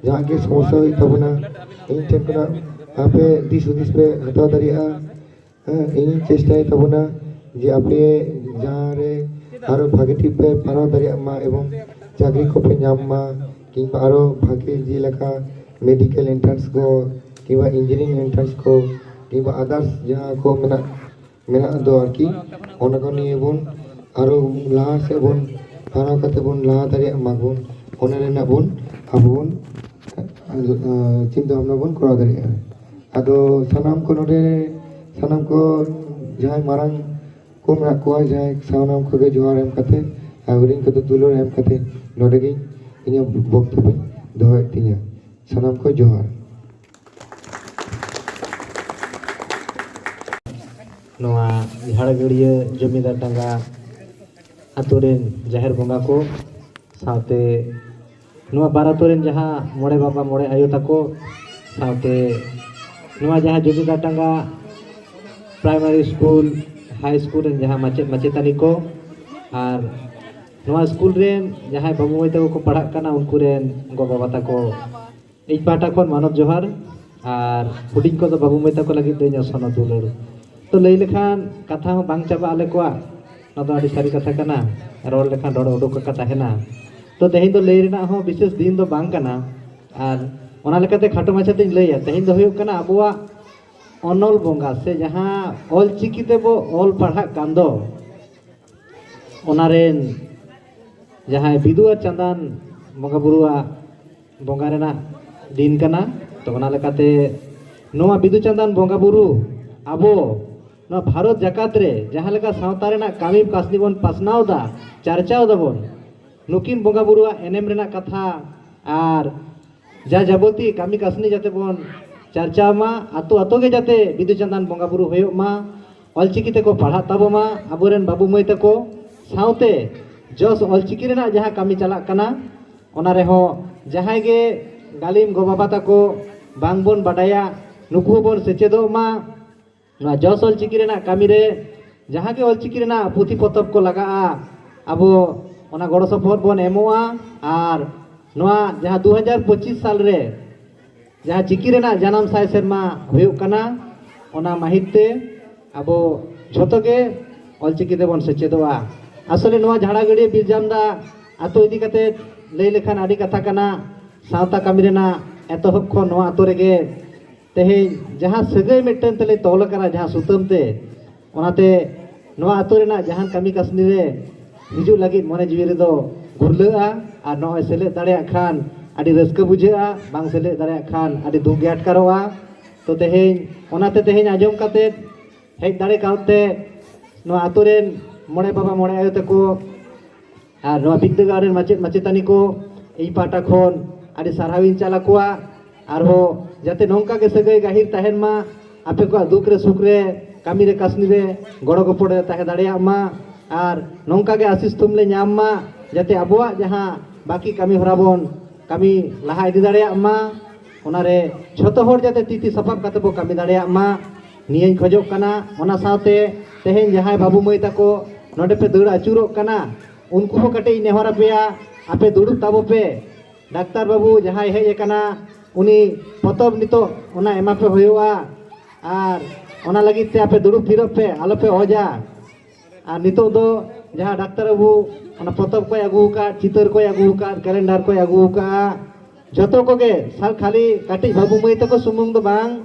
ᱡᱟᱦᱟᱸ ᱜᱮ ᱥᱚᱢᱚᱥᱥᱟ ᱦᱩᱭᱩᱜ ᱛᱟᱵᱚᱱᱟ, ᱤᱧ ᱴᱷᱮᱱ ᱠᱷᱚᱱᱟᱜ ᱟᱯᱮ ᱫᱤᱥ ᱦᱩᱫᱤᱥ ᱯᱮ ᱦᱟᱛᱟᱣ ᱫᱟᱲᱮᱭᱟᱜᱼᱟ᱾ ᱦᱮᱸ, ᱤᱧᱤᱧ ᱪᱮᱥᱴᱟᱭ ᱛᱟᱵᱚᱱᱟ ᱡᱮ ᱟᱯᱮ ᱡᱟᱦᱟᱸ ᱨᱮ ᱟᱨᱚ ᱵᱷᱟᱜᱮ ᱴᱷᱤᱠ ᱯᱮ ᱯᱟᱲᱦᱟᱣ ᱫᱟᱲᱮᱭᱟᱜ ᱢᱟ ᱮᱵᱚᱝ ᱪᱟᱹᱠᱨᱤ ᱠᱚᱯᱮ ᱧᱟᱢ ᱢᱟ, ᱠᱤᱝᱵᱟ ᱟᱨᱚ ᱵᱷᱟᱜᱮ ᱡᱮᱞᱮᱠᱟ ᱢᱮᱰᱤᱠᱮᱞ ᱮᱱᱴᱨᱟᱱᱥ ᱠᱚ, ᱠᱤᱝᱵᱟ ᱤᱧᱡᱤᱱᱤᱭᱟᱨᱤᱝ ᱮᱱᱴᱨᱟᱱᱥ ᱠᱚ, ᱠᱤᱝᱵᱟ ᱟᱫᱟᱨᱥ ᱡᱟᱦᱟᱸ ᱠᱚ ᱢᱮᱱᱟᱜ, ᱢᱮᱱᱟᱜ ᱫᱚ ᱟᱨᱠᱤ, ᱚᱱᱟ ᱠᱚ ᱱᱤᱭᱮ ᱵᱚᱱ ᱟᱨᱚ ᱞᱟᱦᱟ ᱥᱮᱫ ᱵᱚᱱ ᱯᱟᱲᱦᱟᱣ ᱠᱟᱛᱮ ᱵᱚᱱ ᱞᱟᱦᱟ ᱫᱟᱲᱮᱭᱟᱜ ᱢᱟᱵᱚᱱ, ᱚᱱᱟ ᱨᱮᱱᱟᱜ ᱵᱚᱱ ᱟᱵᱚ ᱵᱚᱱ ᱪᱤᱱᱛᱟᱹ ᱵᱷᱟᱵᱽᱱᱟ ᱵᱚᱱ ᱠᱚᱨᱟᱣ ᱫᱟᱲᱮᱭᱟᱜᱼᱟ᱾ ᱟᱫᱚ ᱥᱟᱱᱟᱢ ᱠᱚ ᱱᱚᱰᱮ, ᱥᱟᱱᱟᱢ ᱠᱚ ᱡᱟᱦᱟᱸᱭ ᱢᱟᱨᱟᱝ ᱠᱚ ᱢᱮᱱᱟᱜ ᱠᱚᱣᱟ, ᱡᱟᱦᱟᱸᱭ ᱥᱟᱱᱟᱢ ᱠᱚᱜᱮ ᱡᱚᱦᱟᱨ ᱮᱢ ᱠᱟᱛᱮ ᱟᱨ ᱦᱩᱰᱤᱧ ᱠᱚᱫᱚ ᱫᱩᱞᱟᱹᱲ ᱮᱢ ᱠᱟᱛᱮ ᱱᱚᱰᱮ ᱜᱮ ᱤᱧᱟᱹᱜ ᱵᱚᱠᱛᱚᱵᱵᱚᱧ ᱫᱚᱦᱚᱭᱮᱫ ᱛᱤᱧᱟᱹ᱾ ᱥᱟᱱᱟᱢ ᱠᱚ ᱡᱚᱦᱟᱨ᱾ ᱱᱚᱣᱟ ᱡᱷᱟᱲᱜᱟᱹᱲᱤᱭᱟᱹ ᱡᱚᱢᱤᱫᱟᱨ ᱰᱟᱸᱜᱟ ᱟᱛᱳ ᱨᱮᱱ ᱡᱟᱦᱮᱨ ᱵᱚᱸᱜᱟ ᱠᱚ ᱥᱟᱶᱛᱮ ᱱᱚᱣᱟ ᱵᱟᱨ ᱟᱛᱳ ᱨᱮᱱ ᱡᱟᱦᱟᱸ ᱢᱚᱬᱮ ᱵᱟᱵᱟ ᱢᱚᱬᱮ ᱟᱭᱳ ᱛᱟᱠᱚ ᱥᱟᱶᱛᱮ ᱱᱚᱣᱟ ᱡᱟᱦᱟᱸ ᱡᱚᱢᱤᱫᱟᱨ ᱰᱟᱸᱜᱟ ᱯᱨᱟᱭᱢᱟᱨᱤ ᱥᱠᱩᱞ, ᱦᱟᱭ ᱥᱠᱩᱞ ᱨᱮᱱ ᱡᱟᱦᱟᱸ ᱢᱟᱪᱮᱫ ᱢᱟᱪᱮᱛᱟᱹᱱᱤ ᱠᱚ ᱟᱨ ᱱᱚᱣᱟ ᱥᱠᱩᱞ ᱨᱮᱱ ᱡᱟᱦᱟᱸᱭ ᱵᱟᱹᱵᱩ ᱢᱟᱹᱭ ᱛᱟᱠᱚ ᱠᱚ ᱯᱟᱲᱦᱟᱜ ᱠᱟᱱᱟ, ᱩᱱᱠᱩ ᱨᱮᱱ ᱜᱚ ᱵᱟᱵᱟ ᱛᱟᱠᱚ, ᱤᱧ ᱯᱟᱦᱴᱟ ᱠᱷᱚᱱ ᱢᱟᱱᱚᱛ ᱡᱚᱦᱟᱨ᱾ ᱟᱨ ᱦᱩᱰᱤᱧ ᱠᱚᱫᱚ ᱵᱟᱹᱵᱩ ᱢᱟᱹᱭ ᱛᱟᱠᱚ ᱞᱟᱹᱜᱤᱫ ᱫᱚ ᱤᱧᱟᱹᱜ ᱥᱚᱱᱚᱛ ᱫᱩᱞᱟᱹᱲ᱾ ᱛᱚ, ᱞᱟᱹᱭ ᱞᱮᱠᱷᱟᱱ ᱠᱟᱛᱷᱟ ᱦᱚᱸ ᱵᱟᱝ ᱪᱟᱵᱟᱜᱼᱟ ᱟᱞᱮ ᱠᱚᱣᱟᱜ, ᱱᱚᱣᱟ ᱫᱚ ᱟᱹᱰᱤ ᱥᱟᱹᱨᱤ ᱠᱟᱛᱷᱟ ᱠᱟᱱᱟ, ᱨᱚᱲ ᱞᱮᱠᱷᱟᱱ ᱨᱚᱲ ᱩᱰᱩᱠ ᱟᱠᱟ ᱛᱟᱦᱮᱱᱟ᱾ ᱛᱚ, ᱛᱮᱦᱮᱧ ᱫᱚ ᱞᱟᱹᱭ ᱨᱮᱱᱟᱜ ᱦᱚᱸ ᱵᱤᱥᱮᱥ ᱫᱤᱱ ᱫᱚ ᱵᱟᱝ ᱠᱟᱱᱟ᱾ ᱟᱨ ᱚᱱᱟ ᱞᱮᱠᱟᱛᱮ ᱠᱷᱟᱴᱚ ᱢᱟᱪᱷᱟ ᱛᱮᱧ ᱞᱟᱹᱭᱟ, ᱛᱮᱦᱮᱧ ᱫᱚ ᱦᱩᱭᱩᱜ ᱠᱟᱱᱟ ᱟᱵᱚᱣᱟᱜ ᱚᱱᱚᱞ ᱵᱚᱸᱜᱟ ᱥᱮ ᱡᱟᱦᱟᱸ ᱚᱞ ᱪᱤᱠᱤ ᱛᱮᱵᱚ ᱚᱞ ᱯᱟᱲᱦᱟᱜ ᱠᱟᱱ ᱫᱚ, ᱚᱱᱟ ᱨᱮᱱ ᱡᱟᱦᱟᱸᱭ ᱵᱤᱫᱩ ᱟᱨ ᱪᱟᱸᱫᱟᱱ ᱵᱚᱸᱜᱟ ᱵᱩᱨᱩᱣᱟᱜ ᱵᱚᱸᱜᱟ ᱨᱮᱱᱟᱜ ᱫᱤᱱ ᱠᱟᱱᱟ᱾ ᱛᱚ, ᱚᱱᱟ ᱞᱮᱠᱟᱛᱮ ᱱᱚᱣᱟ ᱵᱤᱫᱩ ᱪᱟᱸᱫᱟᱱ ᱵᱚᱸᱜᱟ ᱵᱩᱨᱩ ᱟᱵᱚ ᱱᱚᱣᱟ ᱵᱷᱟᱨᱚᱛ ᱡᱟᱠᱟᱛ ᱨᱮ ᱡᱟᱦᱟᱸ ᱞᱮᱠᱟ ᱥᱟᱶᱛᱟ ᱨᱮᱱᱟᱜ ᱠᱟᱹᱢᱤ ᱠᱟᱹᱥᱱᱤ ᱵᱚᱱ ᱯᱟᱥᱱᱟᱣ ᱮᱫᱟ, ᱪᱟᱨᱪᱟᱣ ᱫᱟᱵᱚᱱ, ᱱᱩᱠᱤᱱ ᱵᱚᱸᱜᱟ ᱵᱩᱨᱩᱣᱟᱜ ᱮᱱᱮᱢ ᱨᱮᱱᱟᱜ ᱠᱟᱛᱷᱟ ᱟᱨ ᱡᱟ ᱡᱟᱵᱚᱛᱤ ᱠᱟᱹᱢᱤ ᱠᱟᱹᱥᱱᱤ ᱡᱟᱛᱮ ᱵᱚᱱ ᱪᱟᱨᱪᱟᱣ ᱢᱟ, ᱟᱛᱳ ᱟᱛᱳ ᱜᱮ ᱡᱟᱛᱮ ᱵᱤᱫᱩ ᱪᱟᱸᱫᱟᱱ ᱵᱚᱸᱜᱟ ᱵᱩᱨᱩ ᱦᱩᱭᱩᱜ ᱢᱟ, ᱚᱞᱪᱤᱠᱤ ᱛᱮᱠᱚ ᱯᱟᱲᱦᱟᱜ ᱛᱟᱵᱚ ᱢᱟ ᱟᱵᱚᱨᱮᱱ ᱵᱟᱹᱵᱩ ᱢᱟᱹᱭ ᱛᱟᱠᱚ, ᱥᱟᱶᱛᱮ ᱡᱚᱥ ᱚᱞᱪᱤᱠᱤ ᱨᱮᱱᱟᱜ ᱡᱟᱦᱟᱸ ᱠᱟᱹᱢᱤ ᱪᱟᱞᱟᱜ ᱠᱟᱱᱟ, ᱚᱱᱟ ᱨᱮᱦᱚᱸ ᱡᱟᱦᱟᱸᱭ ᱜᱮ ᱜᱟᱹᱞᱤᱢ ᱜᱚ ᱵᱟᱵᱟ ᱛᱟᱠᱚ ᱵᱟᱝ ᱵᱚᱱ ᱵᱟᱰᱟᱭᱟ, ᱱᱩᱠᱩ ᱦᱚᱸᱵᱚᱱ ᱥᱮᱪᱮᱫᱚᱜ ᱢᱟ᱾ ᱱᱚᱣᱟ ᱡᱚᱥ ᱚᱞᱪᱤᱠᱤ ᱨᱮᱱᱟᱜ ᱠᱟᱹᱢᱤ ᱨᱮ ᱡᱟᱦᱟᱸ ᱜᱮ ᱚᱞᱪᱤᱠᱤ ᱨᱮᱱᱟᱜ ᱯᱩᱛᱷᱤ ᱯᱚᱛᱚᱵ ᱠᱚ ᱞᱟᱜᱟᱜᱼᱟ, ᱟᱵᱚ ᱚᱱᱟ ᱜᱚᱲᱚ ᱥᱚᱯᱚᱦᱚᱫ ᱵᱚᱱ ᱮᱢᱚᱜᱼᱟ᱾ ᱟᱨ ᱱᱚᱣᱟ ᱡᱟᱦᱟᱸ ᱫᱩ ᱦᱟᱡᱟᱨ ᱯᱚᱸᱪᱤᱥ ᱥᱟᱞ ᱨᱮ ᱡᱟᱦᱟᱸ ᱪᱤᱠᱤ ᱨᱮᱱᱟᱜ ᱡᱟᱱᱟᱢ ᱥᱟᱭ ᱥᱮᱨᱢᱟ ᱦᱩᱭᱩᱜ ᱠᱟᱱᱟ, ᱚᱱᱟ ᱢᱟᱹᱦᱤᱛ ᱛᱮ ᱟᱵᱚ ᱡᱷᱚᱛᱚ ᱜᱮ ᱚᱞᱪᱤᱠᱤ ᱛᱮᱵᱚᱱ ᱥᱮᱪᱮᱫᱚᱜᱼᱟ᱾ ᱟᱥᱚᱞᱮ ᱱᱚᱣᱟ ᱡᱷᱟᱲᱟᱜᱟᱹᱲᱭᱟᱹ ᱵᱤᱨ ᱡᱟᱢᱫᱟ ᱟᱛᱳ ᱤᱫᱤ ᱠᱟᱛᱮ ᱞᱟᱹᱭ ᱞᱮᱠᱷᱟᱱ ᱟᱹᱰᱤ ᱠᱟᱛᱷᱟ ᱠᱟᱱᱟ᱾ ᱥᱟᱶᱛᱟ ᱠᱟᱹᱢᱤ ᱨᱮᱱᱟᱜ ᱮᱛᱚᱦᱚᱵ ᱠᱷᱚᱱ ᱱᱚᱣᱟ ᱟᱛᱳ ᱨᱮᱜᱮ ᱛᱮᱦᱮᱧ ᱡᱟᱦᱟᱸ ᱥᱟᱹᱜᱟᱹᱭ ᱢᱤᱫᱴᱮᱱ ᱛᱮᱞᱮ ᱛᱚᱞ ᱟᱠᱟᱱᱟ, ᱡᱟᱦᱟᱸ ᱥᱩᱛᱟᱹᱢ ᱛᱮ, ᱚᱱᱟᱛᱮ ᱱᱚᱣᱟ ᱟᱛᱳ ᱨᱮᱱᱟᱜ ᱡᱟᱦᱟᱱ ᱠᱟᱹᱢᱤ ᱠᱟᱹᱥᱱᱤ ᱨᱮ ᱦᱤᱡᱩᱜ ᱞᱟᱹᱜᱤᱫ ᱢᱚᱱᱮ ᱡᱤᱣᱤ ᱨᱮᱫᱚ ᱜᱩᱨᱞᱟᱹᱜᱼᱟ᱾ ᱟᱨ ᱱᱚᱜᱼᱚᱭ ᱥᱮᱞᱮᱫ ᱫᱟᱲᱮᱭᱟᱜ ᱠᱷᱟᱱ ᱟᱹᱰᱤ ᱨᱟᱹᱥᱠᱟᱹ ᱵᱩᱡᱷᱟᱹᱜᱼᱟ, ᱵᱟᱝ ᱥᱮᱞᱮᱫ ᱫᱟᱲᱮᱭᱟᱜ ᱠᱷᱟᱱ ᱟᱹᱰᱤ ᱫᱩᱠ ᱜᱮ ᱟᱴᱠᱟᱨᱚᱜᱼᱟ᱾ ᱛᱚ ᱛᱮᱦᱮᱧ ᱚᱱᱟᱛᱮ ᱛᱮᱦᱮᱧ ᱟᱸᱡᱚᱢ ᱠᱟᱛᱮ ᱦᱮᱡ ᱫᱟᱲᱮ ᱠᱟᱣᱛᱮ ᱱᱚᱣᱟ ᱟᱛᱳ ᱨᱮᱱ ᱢᱚᱬᱮ ᱵᱟᱵᱟ ᱢᱚᱬᱮ ᱟᱭᱳ ᱛᱟᱠᱚ ᱟᱨ ᱱᱚᱣᱟ ᱵᱤᱫᱽᱫᱟᱹᱜᱟᱲ ᱨᱮᱱ ᱢᱟᱪᱮᱫ ᱢᱟᱪᱮᱛᱟᱹᱱᱤ ᱠᱚ ᱤᱧ ᱯᱟᱦᱴᱟ ᱠᱷᱚᱱ ᱟᱹᱰᱤ ᱥᱟᱨᱦᱟᱣ ᱤᱧ ᱪᱟᱞ ᱟᱠᱚᱣᱟ᱾ ᱟᱨᱦᱚᱸ ᱡᱟᱛᱮ ᱱᱚᱝᱠᱟ ᱜᱮ ᱥᱟᱹᱜᱟᱹᱭ ᱜᱟᱹᱦᱤᱨ ᱛᱟᱦᱮᱱ ᱢᱟ, ᱟᱯᱮ ᱠᱚᱣᱟᱜ ᱫᱩᱠ ᱨᱮ ᱥᱩᱠ ᱨᱮ ᱠᱟᱹᱢᱤ ᱨᱮ ᱠᱟᱹᱥᱱᱤ ᱨᱮ ᱜᱚᱲᱚ ᱜᱚᱯᱚᱲ ᱨᱮ ᱛᱟᱦᱮᱸ ᱫᱟᱲᱮᱭᱟᱜ ᱢᱟ᱾ ᱟᱨ ᱱᱚᱝᱠᱟ ᱜᱮ ᱟᱥᱤᱥ ᱛᱷᱩᱢ ᱞᱮ ᱧᱟᱢ ᱢᱟ, ᱡᱟᱛᱮ ᱟᱵᱚᱣᱟᱜ ᱡᱟᱦᱟᱸ ᱵᱟᱹᱠᱤ ᱠᱟᱹᱢᱤ ᱦᱚᱨᱟ ᱵᱚᱱ ᱠᱟᱹᱢᱤ ᱞᱟᱦᱟ ᱤᱫᱤ ᱫᱟᱲᱮᱭᱟᱜ ᱢᱟ᱾ ᱚᱱᱟᱨᱮ ᱡᱷᱚᱛᱚ ᱦᱚᱲ ᱡᱟᱛᱮ ᱛᱤ ᱛᱤ ᱥᱟᱯᱟᱵ ᱠᱟᱛᱮ ᱵᱚ ᱠᱟᱹᱢᱤ ᱫᱟᱲᱮᱭᱟᱜ ᱢᱟ, ᱱᱤᱭᱟᱹᱧ ᱠᱷᱚᱡᱚᱜ ᱠᱟᱱᱟ᱾ ᱚᱱᱟ ᱥᱟᱶᱛᱮ ᱛᱮᱦᱮᱧ ᱡᱟᱦᱟᱸᱭ ᱵᱟᱹᱵᱩ ᱢᱟᱹᱭ ᱛᱟᱠᱚ ᱱᱚᱰᱮ ᱯᱮ ᱫᱟᱹᱲ ᱟᱹᱪᱩᱨᱚᱜ ᱠᱟᱱᱟ, ᱩᱱᱠᱩ ᱦᱚᱸ ᱠᱟᱹᱴᱤᱡ ᱤᱧ ᱱᱮᱦᱚᱨ ᱟᱯᱮᱭᱟ, ᱟᱯᱮ ᱫᱩᱲᱩᱵ ᱛᱟᱵᱚ ᱯᱮ᱾ ᱰᱟᱠᱛᱟᱨ ᱵᱟᱹᱵᱩ ᱡᱟᱦᱟᱸᱭ ᱦᱮᱡ ᱟᱠᱟᱱᱟ, ᱩᱱᱤ ᱯᱚᱛᱚᱵ ᱱᱤᱛᱚᱜ ᱚᱱᱟ ᱮᱢᱟ ᱯᱮ ᱦᱩᱭᱩᱜᱼᱟ᱾ ᱟᱨ ᱚᱱᱟ ᱞᱟᱹᱜᱤᱫ ᱛᱮ ᱟᱯᱮ ᱫᱩᱲᱩᱵ ᱛᱷᱤᱨᱚᱜ ᱯᱮ, ᱟᱞᱚ ᱯᱮ ᱚᱡᱟ᱾ ᱟᱨ ᱱᱤᱛᱚᱜ ᱫᱚ ᱡᱟᱦᱟᱸ ᱰᱟᱠᱛᱟᱨ ᱵᱟᱹᱵᱩ ᱚᱱᱟ ᱯᱚᱛᱚᱵ ᱠᱚᱭ ᱟᱹᱜᱩ ᱟᱠᱟᱫ, ᱪᱤᱛᱟᱹᱨ ᱠᱚᱭ ᱟᱹᱜᱩ ᱟᱠᱟᱫ, ᱠᱮᱞᱮᱱᱰᱟᱨ ᱠᱚᱭ ᱟᱹᱜᱩ ᱟᱠᱟᱫᱼᱟ, ᱡᱷᱚᱛᱚ ᱠᱚᱜᱮ ᱥᱟᱨ ᱠᱷᱟᱹᱞᱤ ᱠᱟᱹᱴᱤᱡ ᱵᱟᱹᱵᱩ ᱢᱟᱹᱭ ᱛᱟᱠᱚ ᱥᱩᱢᱩᱝ ᱫᱚ ᱵᱟᱝ,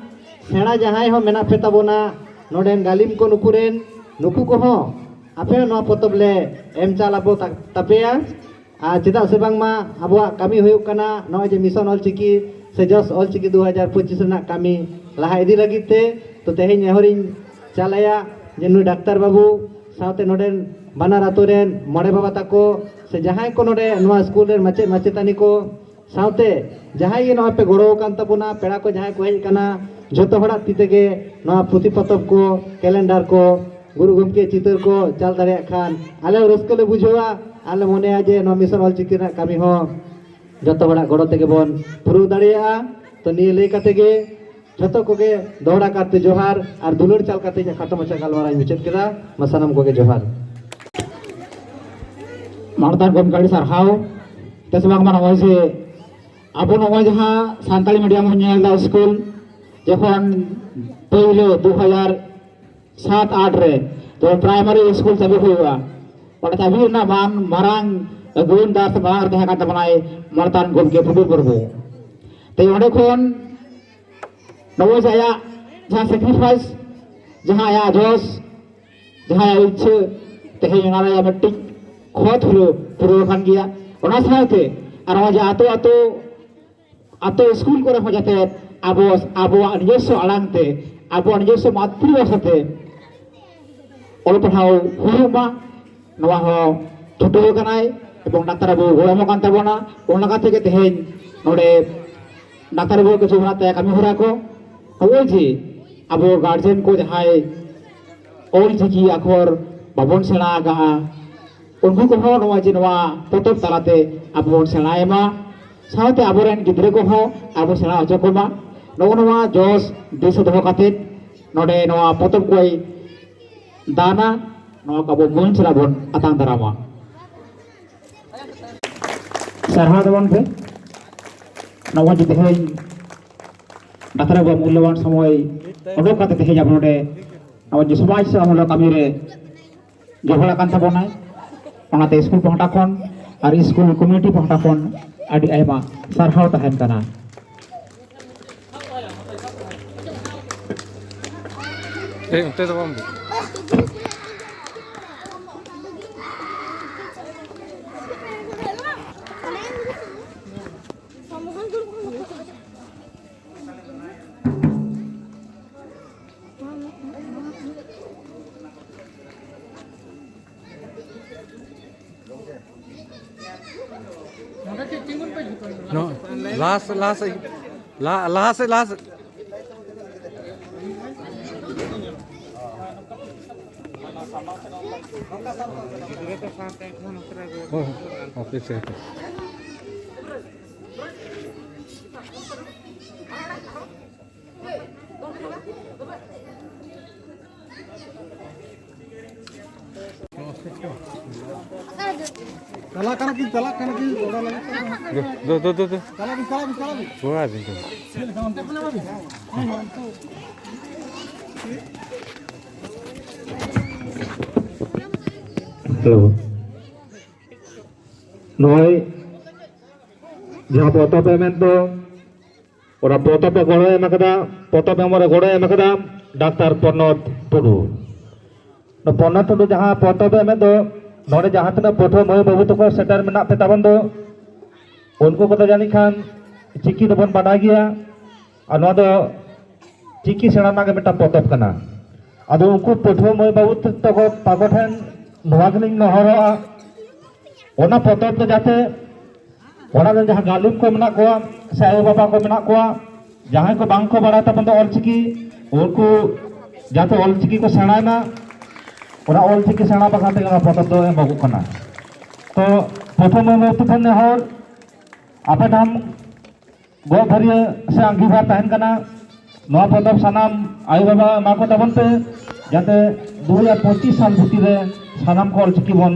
ᱥᱮᱬᱟ ᱡᱟᱦᱟᱸᱭ ᱦᱚᱸ ᱢᱮᱱᱟᱜ ᱯᱮ ᱛᱟᱵᱚᱱᱟ, ᱱᱚᱰᱮᱱ ᱜᱟᱹᱞᱤᱢ ᱠᱚ ᱱᱩᱠᱩ ᱨᱮᱱ, ᱱᱩᱠᱩ ᱠᱚᱦᱚᱸ ᱟᱯᱮ ᱦᱚᱸ ᱱᱚᱣᱟ ᱯᱚᱛᱚᱵ ᱞᱮ ᱮᱢ ᱪᱟᱞ ᱟᱵᱚ ᱛᱟ-, ᱛᱟᱯᱮᱭᱟ᱾ ᱟᱨ ᱪᱮᱫᱟᱜ ᱥᱮ ᱵᱟᱝᱢᱟ ᱟᱵᱚᱣᱟᱜ ᱠᱟᱹᱢᱤ ᱦᱩᱭᱩᱜ ᱠᱟᱱᱟ ᱱᱚᱜᱼᱚᱭ ᱡᱮ ᱢᱤᱥᱚᱱ ᱚᱞᱪᱤᱠᱤ ᱥᱮ ᱡᱚᱥ ᱚᱞᱪᱤᱠᱤ ᱫᱩ ᱦᱟᱡᱟᱨ ᱯᱚᱸᱪᱤᱥ ᱨᱮᱱᱟᱜ ᱠᱟᱹᱢᱤ ᱞᱟᱦᱟ ᱤᱫᱤ ᱞᱟᱹᱜᱤᱫ ᱛᱮ᱾ ᱛᱚ ᱛᱮᱦᱮᱧ ᱱᱮᱦᱚᱨᱤᱧ ᱪᱟᱞᱟᱭᱟ ᱡᱮ ᱱᱩᱭ ᱰᱟᱠᱛᱟᱨ ᱵᱟᱹᱵᱩ ᱥᱟᱶᱛᱮ ᱱᱚᱰᱮᱱ ᱵᱟᱱᱟᱨ ᱟᱛᱳ ᱨᱮᱱ ᱢᱚᱬᱮ ᱵᱟᱵᱟ ᱛᱟᱠᱚ ᱥᱮ ᱡᱟᱦᱟᱸᱭ ᱠᱚ ᱱᱚᱰᱮ ᱱᱚᱣᱟ ᱥᱠᱩᱞ ᱨᱮᱱ ᱢᱟᱪᱮᱫ ᱢᱟᱪᱮᱛᱟᱹᱱᱤ ᱠᱚ ᱥᱟᱶᱛᱮ ᱡᱟᱦᱟᱸᱭ ᱜᱮ ᱱᱚᱜᱼᱚᱭ ᱯᱮ ᱜᱚᱲᱚ ᱟᱠᱟᱱ ᱛᱟᱵᱚᱱᱟ, ᱯᱮᱲᱟ ᱠᱚ ᱡᱟᱦᱟᱸᱭ ᱠᱚ ᱦᱮᱡ ᱟᱠᱟᱱᱟ, ᱡᱷᱚᱛᱚ ᱦᱚᱲᱟᱜ ᱛᱤ ᱛᱮᱜᱮ ᱱᱚᱣᱟ ᱯᱩᱛᱷᱤ ᱯᱚᱛᱚᱵ ᱠᱚ, ᱠᱮᱞᱮᱱᱰᱟᱨ ᱠᱚ, ᱜᱩᱨᱩ ᱜᱚᱢᱠᱮ ᱪᱤᱛᱟᱹᱨ ᱠᱚ ᱪᱟᱞ ᱫᱟᱲᱮᱭᱟᱜ ᱠᱷᱟᱱ ᱟᱞᱮ ᱦᱚᱸ ᱨᱟᱹᱥᱠᱟᱹ ᱞᱮ ᱵᱩᱡᱷᱟᱹᱣᱟ᱾ ᱟᱨ ᱞᱮ ᱢᱚᱱᱮᱭᱟ ᱡᱮ ᱱᱚᱣᱟ ᱢᱤᱥᱚᱱ ᱚᱞᱪᱤᱠᱤ ᱨᱮᱱᱟᱜ ᱠᱟᱹᱢᱤ ᱦᱚᱸ ᱡᱷᱚᱛᱚ ᱦᱚᱲᱟᱜ ᱜᱚᱲᱚ ᱛᱮᱜᱮ ᱵᱚᱱ ᱯᱩᱨᱟᱹᱣ ᱫᱟᱲᱮᱭᱟᱜᱼᱟ᱾ ᱛᱚ ᱱᱤᱭᱟᱹ ᱞᱟᱹᱭ ᱠᱟᱛᱮ ᱜᱮ ᱡᱷᱚᱛᱚ ᱠᱚᱜᱮ ᱫᱚᱦᱲᱟ ᱠᱟᱨᱛᱮ ᱡᱚᱦᱟᱨ ᱟᱨ ᱫᱩᱞᱟᱹᱲ ᱪᱟᱞ ᱠᱟᱛᱮ ᱤᱧᱟᱹᱜ ᱠᱷᱟᱴᱚ ᱢᱟᱪᱷᱟ ᱜᱟᱞᱢᱟᱨᱟᱣ ᱤᱧ ᱢᱩᱪᱟᱹᱫ ᱠᱮᱫᱟ᱾ ᱢᱟ ᱥᱟᱱᱟᱢ ᱠᱚᱜᱮ ᱡᱚᱦᱟᱨ᱾ ᱢᱟᱲᱛᱟᱨ ᱜᱚᱢᱠᱮ ᱟᱹᱰᱤ ᱥᱟᱨᱦᱟᱣ᱾ ᱛᱮᱥᱮ ᱵᱟᱝᱢᱟ ᱱᱚᱜᱼᱚᱭ ᱡᱮ ᱟᱵᱚ ᱱᱚᱜᱼᱚᱭ ᱡᱟᱦᱟᱸ ᱥᱟᱱᱛᱟᱲᱤ ᱢᱤᱰᱤᱭᱟᱢ ᱵᱚᱱ ᱧᱮᱞ ᱮᱫᱟ ᱥᱠᱩᱞ, ᱡᱚᱠᱷᱚᱱ ᱯᱳᱭᱞᱳ ᱫᱩ ᱦᱟᱡᱟᱨ ᱥᱟᱛ ᱟᱴ ᱨᱮ ᱡᱚᱠᱷᱚᱱ ᱯᱨᱟᱭᱢᱟᱨᱤ ᱥᱠᱩᱞ ᱪᱟᱹᱞᱩ ᱦᱩᱭᱩᱜᱼᱟ, ᱚᱸᱰᱮ ᱪᱟᱹᱵᱤ ᱨᱮᱱᱟᱜ ᱢᱟᱱ ᱢᱟᱨᱟᱝ ᱜᱩᱱ ᱫᱟᱨ ᱥᱮ ᱢᱟᱨᱟᱝ ᱛᱟᱦᱮᱸ ᱠᱟᱱ ᱛᱟᱵᱚᱱᱟᱭ ᱢᱟᱲᱛᱟᱨ ᱜᱚᱢᱠᱮ ᱯᱩᱴᱩᱞ ᱢᱩᱨᱢᱩ᱾ ᱛᱮ ᱚᱸᱰᱮ ᱠᱷᱚᱱ ᱱᱚᱜᱼᱚᱭ ᱡᱮ ᱟᱭᱟᱜ ᱡᱟᱦᱟᱸ ᱥᱮᱠᱨᱤᱯᱷᱟᱭᱤᱥ, ᱡᱟᱦᱟᱸ ᱟᱭᱟᱜ ᱡᱚᱥ, ᱡᱟᱦᱟᱸ ᱟᱭᱟᱜ ᱤᱪᱪᱷᱟᱹ, ᱛᱮᱦᱮᱧ ᱚᱱᱟ ᱨᱮᱭᱟᱜ ᱢᱤᱫᱴᱤᱡ ᱠᱷᱚᱛ ᱦᱩᱲᱩ ᱯᱩᱨᱟᱹᱣ ᱟᱠᱟᱱ ᱜᱮᱭᱟ᱾ ᱚᱱᱟ ᱥᱟᱶᱛᱮ ᱟᱨ ᱱᱚᱜᱼᱚᱭ ᱡᱮ ᱟᱛᱳ ᱟᱛᱳ ᱟᱛᱳ ᱥᱠᱩᱞ ᱠᱚᱨᱮ ᱦᱚᱸ ᱡᱟᱛᱮ ᱟᱵᱚ ᱟᱵᱚᱣᱟᱜ ᱱᱤᱡᱚᱥᱥᱚ ᱟᱲᱟᱝ ᱛᱮ, ᱟᱵᱚᱣᱟᱜ ᱱᱤᱡᱚᱥᱥᱚ ᱢᱟᱛᱨᱤ ᱵᱷᱟᱥᱟ ᱛᱮ ᱚᱞ ᱯᱟᱲᱦᱟᱣ ᱦᱩᱭᱩᱜ ᱢᱟ, ᱱᱚᱣᱟ ᱦᱚᱸ ᱪᱷᱩᱴᱟᱹᱣ ᱟᱠᱟᱱᱟᱭ ᱮᱵᱚᱝ ᱰᱟᱠᱛᱟᱨ ᱵᱟᱹᱵᱩ ᱜᱚᱲᱚ ᱮᱢᱚᱜ ᱠᱟᱱ ᱛᱟᱵᱚᱱᱟ᱾ ᱚᱱᱟ ᱠᱟᱛᱮ ᱜᱮ ᱛᱮᱦᱮᱧ ᱱᱚᱰᱮ ᱰᱟᱠᱛᱟᱨ ᱵᱟᱹᱵᱩ ᱠᱤᱪᱷᱩ ᱢᱮᱱᱟᱜ ᱛᱟᱭᱟ ᱠᱟᱹᱢᱤ ᱦᱚᱨᱟ ᱠᱚ, ᱱᱚᱜᱼᱚᱭ ᱡᱮ ᱟᱵᱚ ᱜᱟᱨᱡᱮᱱ ᱠᱚ ᱡᱟᱦᱟᱸᱭ ᱚᱞ ᱪᱤᱠᱤ ᱟᱠᱷᱚᱨ ᱵᱟᱵᱚᱱ ᱥᱮᱬᱟ ᱟᱠᱟᱫᱼᱟ, ᱩᱱᱠᱩ ᱠᱚᱦᱚᱸ ᱱᱚᱣᱟ ᱡᱮ ᱱᱚᱣᱟ ᱯᱚᱛᱚᱵ ᱛᱟᱞᱟᱛᱮ ᱟᱵᱚ ᱵᱚᱱ ᱥᱮᱬᱟᱭ ᱢᱟ, ᱥᱟᱶᱛᱮ ᱟᱵᱚᱨᱮᱱ ᱜᱤᱫᱽᱨᱟᱹ ᱠᱚᱦᱚᱸ ᱟᱵᱚ ᱥᱮᱬᱟ ᱦᱚᱪᱚ ᱠᱚᱢᱟ᱾ ᱱᱚᱜᱼᱚ ᱱᱚᱣᱟ ᱡᱚᱥ ᱫᱤᱥᱟᱹ ᱫᱚᱦᱚ ᱠᱟᱛᱮ ᱱᱚᱰᱮ ᱱᱚᱣᱟ ᱯᱚᱛᱚᱵ ᱠᱚᱭ ᱫᱟᱱᱟ, ᱱᱚᱣᱟ ᱠᱚ ᱟᱵᱚ ᱢᱟᱹᱱ ᱥᱟᱞᱟᱜ ᱵᱚᱱ ᱟᱛᱟᱝ ᱫᱟᱨᱟᱢᱟ᱾ ᱥᱟᱨᱦᱟᱣ ᱛᱟᱵᱚᱱ ᱯᱮ᱾ ᱱᱚᱜᱼᱚᱭ ᱡᱮ ᱛᱮᱦᱮᱧ ᱰᱟᱠᱛᱟᱨ ᱵᱟᱵᱩ ᱢᱩᱞᱞᱚᱵᱟᱱ ᱥᱚᱢᱚᱭ ᱚᱰᱚᱠ ᱠᱟᱛᱮ ᱛᱮᱦᱮᱧ ᱟᱵᱚ ᱱᱚᱰᱮ ᱱᱚᱜᱼᱚᱭ ᱡᱮ ᱥᱚᱢᱟᱡᱽ ᱥᱮᱵᱟᱢᱩᱞᱚᱠ ᱠᱟᱹᱢᱤ ᱨᱮ ᱡᱚᱯᱲᱟᱜ ᱠᱟᱱ ᱛᱟᱵᱚᱱᱟᱭ᱾ ᱚᱱᱟᱛᱮ ᱥᱠᱩᱞ ᱯᱟᱦᱴᱟ ᱠᱷᱚᱱ ᱟᱨ ᱥᱠᱩᱞ ᱠᱚᱢᱤᱴᱤ ᱯᱟᱦᱴᱟ ᱠᱷᱚᱱ ᱟᱹᱰᱤ ᱟᱭᱢᱟ ᱥᱟᱨᱦᱟᱣ ᱛᱟᱦᱮᱱ ᱠᱟᱱᱟ᱾ ᱮᱭ, ᱚᱱᱛᱮ ᱫᱚ ᱵᱟᱢ No, ᱞᱟᱦᱟ ᱥᱮᱫ, ᱞᱟᱦᱟ ᱥᱮᱫ, ᱞᱟᱦᱟ, ᱞᱟᱦᱟ ᱥᱮᱫ, ᱞᱟᱦᱟ ᱥᱮᱫ᱾ ᱦᱳᱭ, ᱦᱳᱭ, ᱚᱯᱷᱤᱥ ᱨᱮ᱾ ᱪᱟᱞᱟᱜ ᱠᱟᱱᱟ ᱠᱤᱱ, ᱪᱟᱞᱟᱜ ᱠᱟᱱᱟ ᱠᱤᱱ, ᱜᱚᱲᱚ ᱞᱟᱹᱜᱤᱫ᱾ ᱫᱩ, ᱫᱩ, ᱫᱩ, ᱫᱩ᱾ ᱪᱟᱞᱟᱜ ᱵᱤᱱ, ᱪᱟᱞᱟᱜ ᱵᱤᱱ, ᱪᱟᱞᱟᱜ ᱵᱤᱱ᱾ ᱜᱚᱲᱚ ᱟᱹᱵᱤᱱ ᱠᱟᱱᱟ᱾ ᱪᱮᱫ ᱞᱮᱠᱟ ᱚᱱᱛᱮ? ᱦᱮᱞᱳ᱾ ᱱᱚᱜᱼᱚᱭ ᱡᱟᱦᱟᱸ ᱯᱚᱛᱚᱵ ᱮ ᱢᱮᱱ ᱫᱚ, ᱚᱱᱟ ᱯᱚᱛᱚᱵ ᱮ ᱜᱚᱲᱚ ᱮᱢ ᱟᱠᱟᱫᱟ, ᱯᱚᱛᱚᱵ ᱮᱢᱚᱜ ᱨᱮ ᱜᱚᱲᱚ ᱮᱢ ᱟᱠᱟᱫᱟ ᱰᱟᱠᱛᱟᱨ ᱯᱨᱚᱱᱚᱛ ᱴᱩᱰᱩ᱾ ᱱᱚᱣᱟ ᱯᱨᱚᱱᱚᱛ ᱴᱩᱰᱩ ᱡᱟᱦᱟᱸ ᱯᱚᱛᱚᱵ ᱮ ᱮᱢᱮᱫ ᱫᱚ, ᱱᱚᱰᱮ ᱡᱟᱦᱟᱸ ᱛᱤᱱᱟᱹᱜ ᱯᱟᱹᱴᱷᱩᱣᱟᱹ ᱢᱟᱹᱭ ᱵᱟᱹᱵᱩ ᱛᱟᱠᱚ ᱥᱮᱴᱮᱨ ᱢᱮᱱᱟᱜ ᱯᱮ ᱛᱟᱵᱚᱱ ᱫᱚ, ᱩᱱᱠᱩ ᱠᱚᱫᱚ ᱡᱟᱹᱱᱤᱡ ᱠᱷᱟᱱ ᱪᱤᱠᱤ ᱫᱚᱵᱚᱱ ᱵᱟᱰᱟᱭ ᱜᱮᱭᱟ, ᱟᱨ ᱱᱚᱣᱟ ᱫᱚ ᱪᱤᱠᱤ ᱥᱮᱬᱟ ᱨᱮᱱᱟᱜ ᱜᱮ ᱢᱤᱫᱴᱟᱝ ᱯᱚᱛᱚᱵ ᱠᱟᱱᱟ᱾ ᱟᱫᱚ ᱩᱱᱠᱩ ᱯᱟᱹᱴᱷᱩᱣᱟᱹ ᱢᱟᱹᱭ ᱵᱟᱹᱵᱩ ᱛᱟᱠᱚ, ᱛᱟᱠᱚ ᱴᱷᱮᱱ ᱱᱚᱣᱟ ᱜᱮᱞᱤᱧ ᱱᱮᱦᱚᱨᱚᱜᱼᱟ, ᱚᱱᱟ ᱯᱚᱛᱚᱵ ᱫᱚ ᱡᱟᱛᱮ ᱚᱲᱟᱜ ᱨᱮ ᱡᱟᱦᱟᱸ ᱜᱟᱹᱞᱤᱢ ᱠᱚ ᱢᱮᱱᱟᱜ ᱠᱚᱣᱟ ᱥᱮ ᱟᱭᱳ ᱵᱟᱵᱟ ᱠᱚ ᱢᱮᱱᱟᱜ ᱠᱚᱣᱟ, ᱡᱟᱦᱟᱸᱭ ᱠᱚ ᱵᱟᱝ ᱠᱚ ᱵᱟᱲᱟᱭ ᱛᱟᱵᱚᱱ ᱫᱚ ᱚᱞᱪᱤᱠᱤ, ᱩᱱᱠᱩ ᱡᱟᱛᱮ ᱚᱞᱪᱤᱠᱤ ᱠᱚ ᱥᱮᱬᱟᱭ ᱢᱟ, ᱚᱱᱟ ᱚᱞᱪᱤᱠᱤ ᱥᱮᱬᱟ ᱵᱟᱠᱷᱨᱟ ᱛᱮᱜᱮ ᱚᱱᱟ ᱯᱚᱛᱚᱵ ᱫᱚ ᱮᱢᱚᱜᱚᱜ ᱠᱟᱱᱟ᱾ ᱛᱚ ᱯᱟᱹᱴᱷᱩᱣᱟᱹ ᱢᱟᱹᱭ ᱵᱟᱹᱵᱩ ᱴᱷᱮᱱ ᱱᱮᱦᱚᱨ, ᱟᱯᱮ ᱴᱷᱮᱱ ᱜᱚᱜ ᱵᱷᱟᱹᱨᱭᱟᱹ ᱥᱮ ᱟᱸᱜᱤᱵᱷᱟᱨ ᱛᱟᱦᱮᱱ ᱠᱟᱱᱟ, ᱱᱚᱣᱟ ᱯᱚᱛᱚᱵ ᱥᱟᱱᱟᱢ ᱟᱭᱳ ᱵᱟᱵᱟ ᱮᱢᱟ ᱠᱚ ᱛᱟᱵᱚᱱ ᱯᱮ, ᱡᱟᱛᱮ ᱫᱩ ᱦᱟᱡᱟᱨ ᱯᱚᱸᱪᱤᱥ ᱥᱟᱞ ᱵᱷᱤᱛᱤᱨ ᱨᱮ ᱥᱟᱱᱟᱢ ᱠᱚ ᱚᱞᱪᱤᱠᱤ ᱵᱚᱱ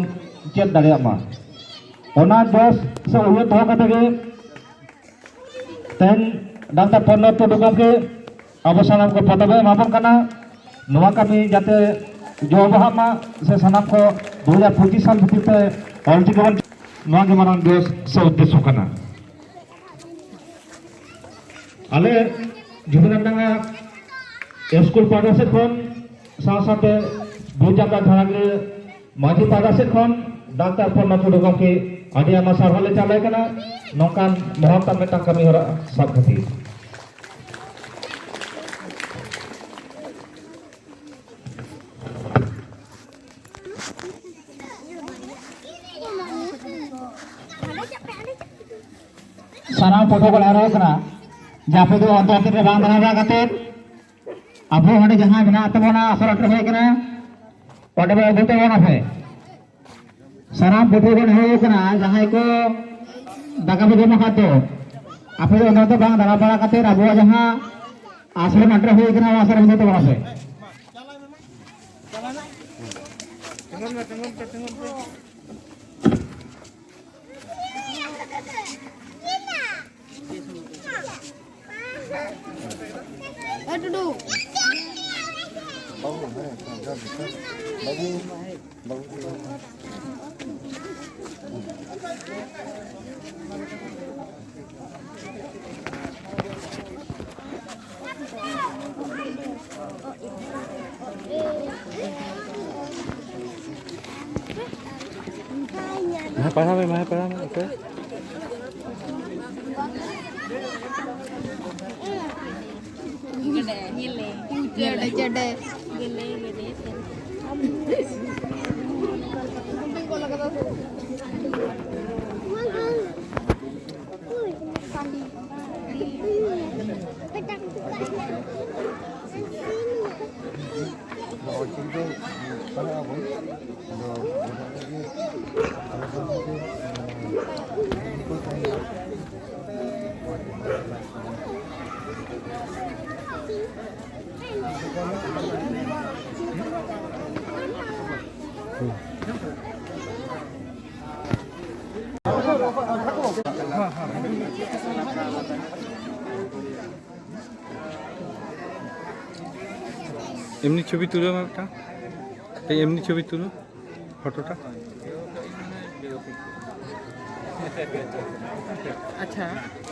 ᱪᱮᱫ ᱫᱟᱲᱮᱭᱟᱜ ᱢᱟ᱾ ᱚᱱᱟ ᱡᱚᱥ ᱥᱮ ᱩᱭᱦᱟᱹᱨ ᱫᱚᱦᱚ ᱠᱟᱛᱮ ᱜᱮ ᱛᱮᱦᱮᱧ ᱰᱟᱠᱛᱟᱨ ᱯᱨᱚᱱᱚᱵ ᱴᱩᱰᱩ ᱜᱚᱢᱠᱮ ᱟᱵᱚ ᱥᱟᱱᱟᱢ ᱠᱚ ᱯᱚᱛᱚᱵ ᱮ ᱮᱢᱟ ᱵᱚᱱ ᱠᱟᱱᱟ᱾ ᱱᱚᱣᱟ ᱠᱟᱹᱢᱤ ᱡᱟᱛᱮ ᱡᱚ ᱵᱟᱦᱟᱜ ᱢᱟ ᱥᱮ ᱥᱟᱱᱟᱢ ᱠᱚ ᱫᱩ ᱦᱟᱡᱟᱨ ᱯᱚᱸᱪᱤᱥ ᱥᱟᱞ ᱵᱷᱤᱛᱤᱨ ᱛᱮ ᱚᱞᱪᱤᱠᱤ ᱵᱚᱱ, ᱱᱚᱣᱟ ᱜᱮ ᱢᱟᱨᱟᱝ ᱡᱚᱥ ᱥᱮ ᱩᱫᱽᱫᱮᱥᱥᱚ ᱠᱟᱱᱟ᱾ ᱟᱞᱮ ᱡᱷᱩᱵᱤᱨᱟᱢᱰᱟᱸᱜᱟ ᱥᱠᱩᱞ ᱯᱟᱦᱴᱟ ᱥᱮᱫ ᱠᱷᱚᱱ, ᱥᱟᱶ ᱥᱟᱶᱛᱮ ᱵᱤᱨ ᱡᱟᱢᱫᱟ ᱡᱷᱟᱲᱟᱜᱟᱹᱲᱤᱭᱟᱹ ᱢᱟᱹᱡᱷᱤ ᱯᱟᱦᱴᱟ ᱥᱮᱫ ᱠᱷᱚᱱ ᱰᱟᱠᱛᱟᱨ ᱯᱨᱚᱱᱚᱵ ᱴᱩᱰᱩ ᱜᱚᱢᱠᱮ ᱟᱹᱰᱤ ᱟᱭᱢᱟ ᱥᱟᱨᱦᱟᱣ ᱞᱮ ᱪᱟᱞ ᱟᱭ ᱠᱟᱱᱟ, ᱱᱚᱝᱠᱟᱱ ᱢᱚᱦᱚᱛ ᱟᱱ ᱢᱤᱫᱴᱟᱝ ᱠᱟᱹᱢᱤ ᱦᱚᱨᱟ ᱥᱟᱵ ᱠᱷᱟᱹᱛᱤᱨ᱾ ᱥᱟᱱᱟᱢ ᱯᱟᱹᱴᱷᱩᱣᱟᱹ ᱠᱚ ᱱᱮᱦᱚᱨ ᱦᱩᱭᱩᱜ ᱠᱟᱱᱟ ᱡᱮ ᱟᱯᱮ ᱫᱚ ᱚᱱᱛᱮ ᱚᱱᱛᱮ ᱨᱮ ᱵᱟᱝ ᱫᱟᱬᱟ ᱵᱟᱲᱟ ᱠᱟᱛᱮ, ᱟᱵᱚ ᱚᱸᱰᱮ ᱡᱟᱦᱟᱸ ᱢᱮᱱᱟᱜ ᱛᱟᱵᱚᱱᱟ, ᱟᱥᱚᱞ ᱟᱴᱨᱟ ᱦᱩᱭ ᱠᱟᱱᱟ, ᱚᱸᱰᱮ ᱵᱚ ᱟᱹᱜᱩ ᱛᱟᱵᱚᱱᱟ ᱯᱮ᱾ ᱥᱟᱱᱟᱢ ᱯᱟᱹᱴᱷᱩᱣᱟᱹ ᱠᱚ ᱱᱮᱦᱚᱨ ᱦᱩᱭᱩᱜ ᱠᱟᱱᱟ, ᱡᱟᱦᱟᱸᱭ ᱠᱚ ᱫᱟᱠᱟ ᱯᱮ ᱡᱚᱢ ᱟᱠᱟᱫ ᱫᱚ, ᱟᱯᱮ ᱫᱚ ᱚᱱᱟ ᱫᱚ ᱵᱟᱝ ᱫᱟᱬᱟ ᱵᱟᱲᱟ ᱠᱟᱛᱮ ᱟᱵᱚᱣᱟᱜ ᱡᱟᱦᱟᱸ ᱟᱥᱨᱚᱢ ᱟᱴᱨᱟ ᱦᱩᱭ ᱠᱟᱱᱟ, ᱚᱱᱟ ᱟᱥᱨᱚᱢ ᱤᱫᱤ ᱛᱟᱵᱚᱱᱟ ᱯᱮ᱾ ᱮ ᱴᱩᱰᱩ᱾ ᱢᱟ ᱯᱟᱲᱦᱟᱣ ᱢᱮ, ᱢᱟ ᱯᱟᱲᱦᱟᱣ ᱢᱮ, ᱚᱠᱚᱭ? ᱜᱮᱰᱮ᱾ ᱧᱮᱞᱮ᱾ ᱜᱮᱰᱮ, ᱜᱮᱰᱮ᱾ ᱜᱮᱞᱮ, ᱜᱮᱰᱮ᱾ ᱚᱞᱪᱤᱠᱤ ᱫᱚ ᱯᱟᱲᱦᱟᱜ ᱟᱵᱚᱱ, ᱟᱫᱚ ᱟᱞᱮ ᱥᱟᱶᱛᱮ, ᱮᱸ, ᱮᱢᱱᱤ ᱪᱷᱚᱵᱤ ᱛᱩᱞᱟᱹᱣ ᱢᱮ ᱢᱤᱫᱴᱟᱝ᱾ ᱮᱭ ᱮᱢᱱᱤ ᱪᱷᱚᱵᱤ ᱛᱩᱞᱟᱹᱣ, ᱯᱷᱳᱴᱳᱴᱟ᱾ ᱟᱪᱪᱷᱟ,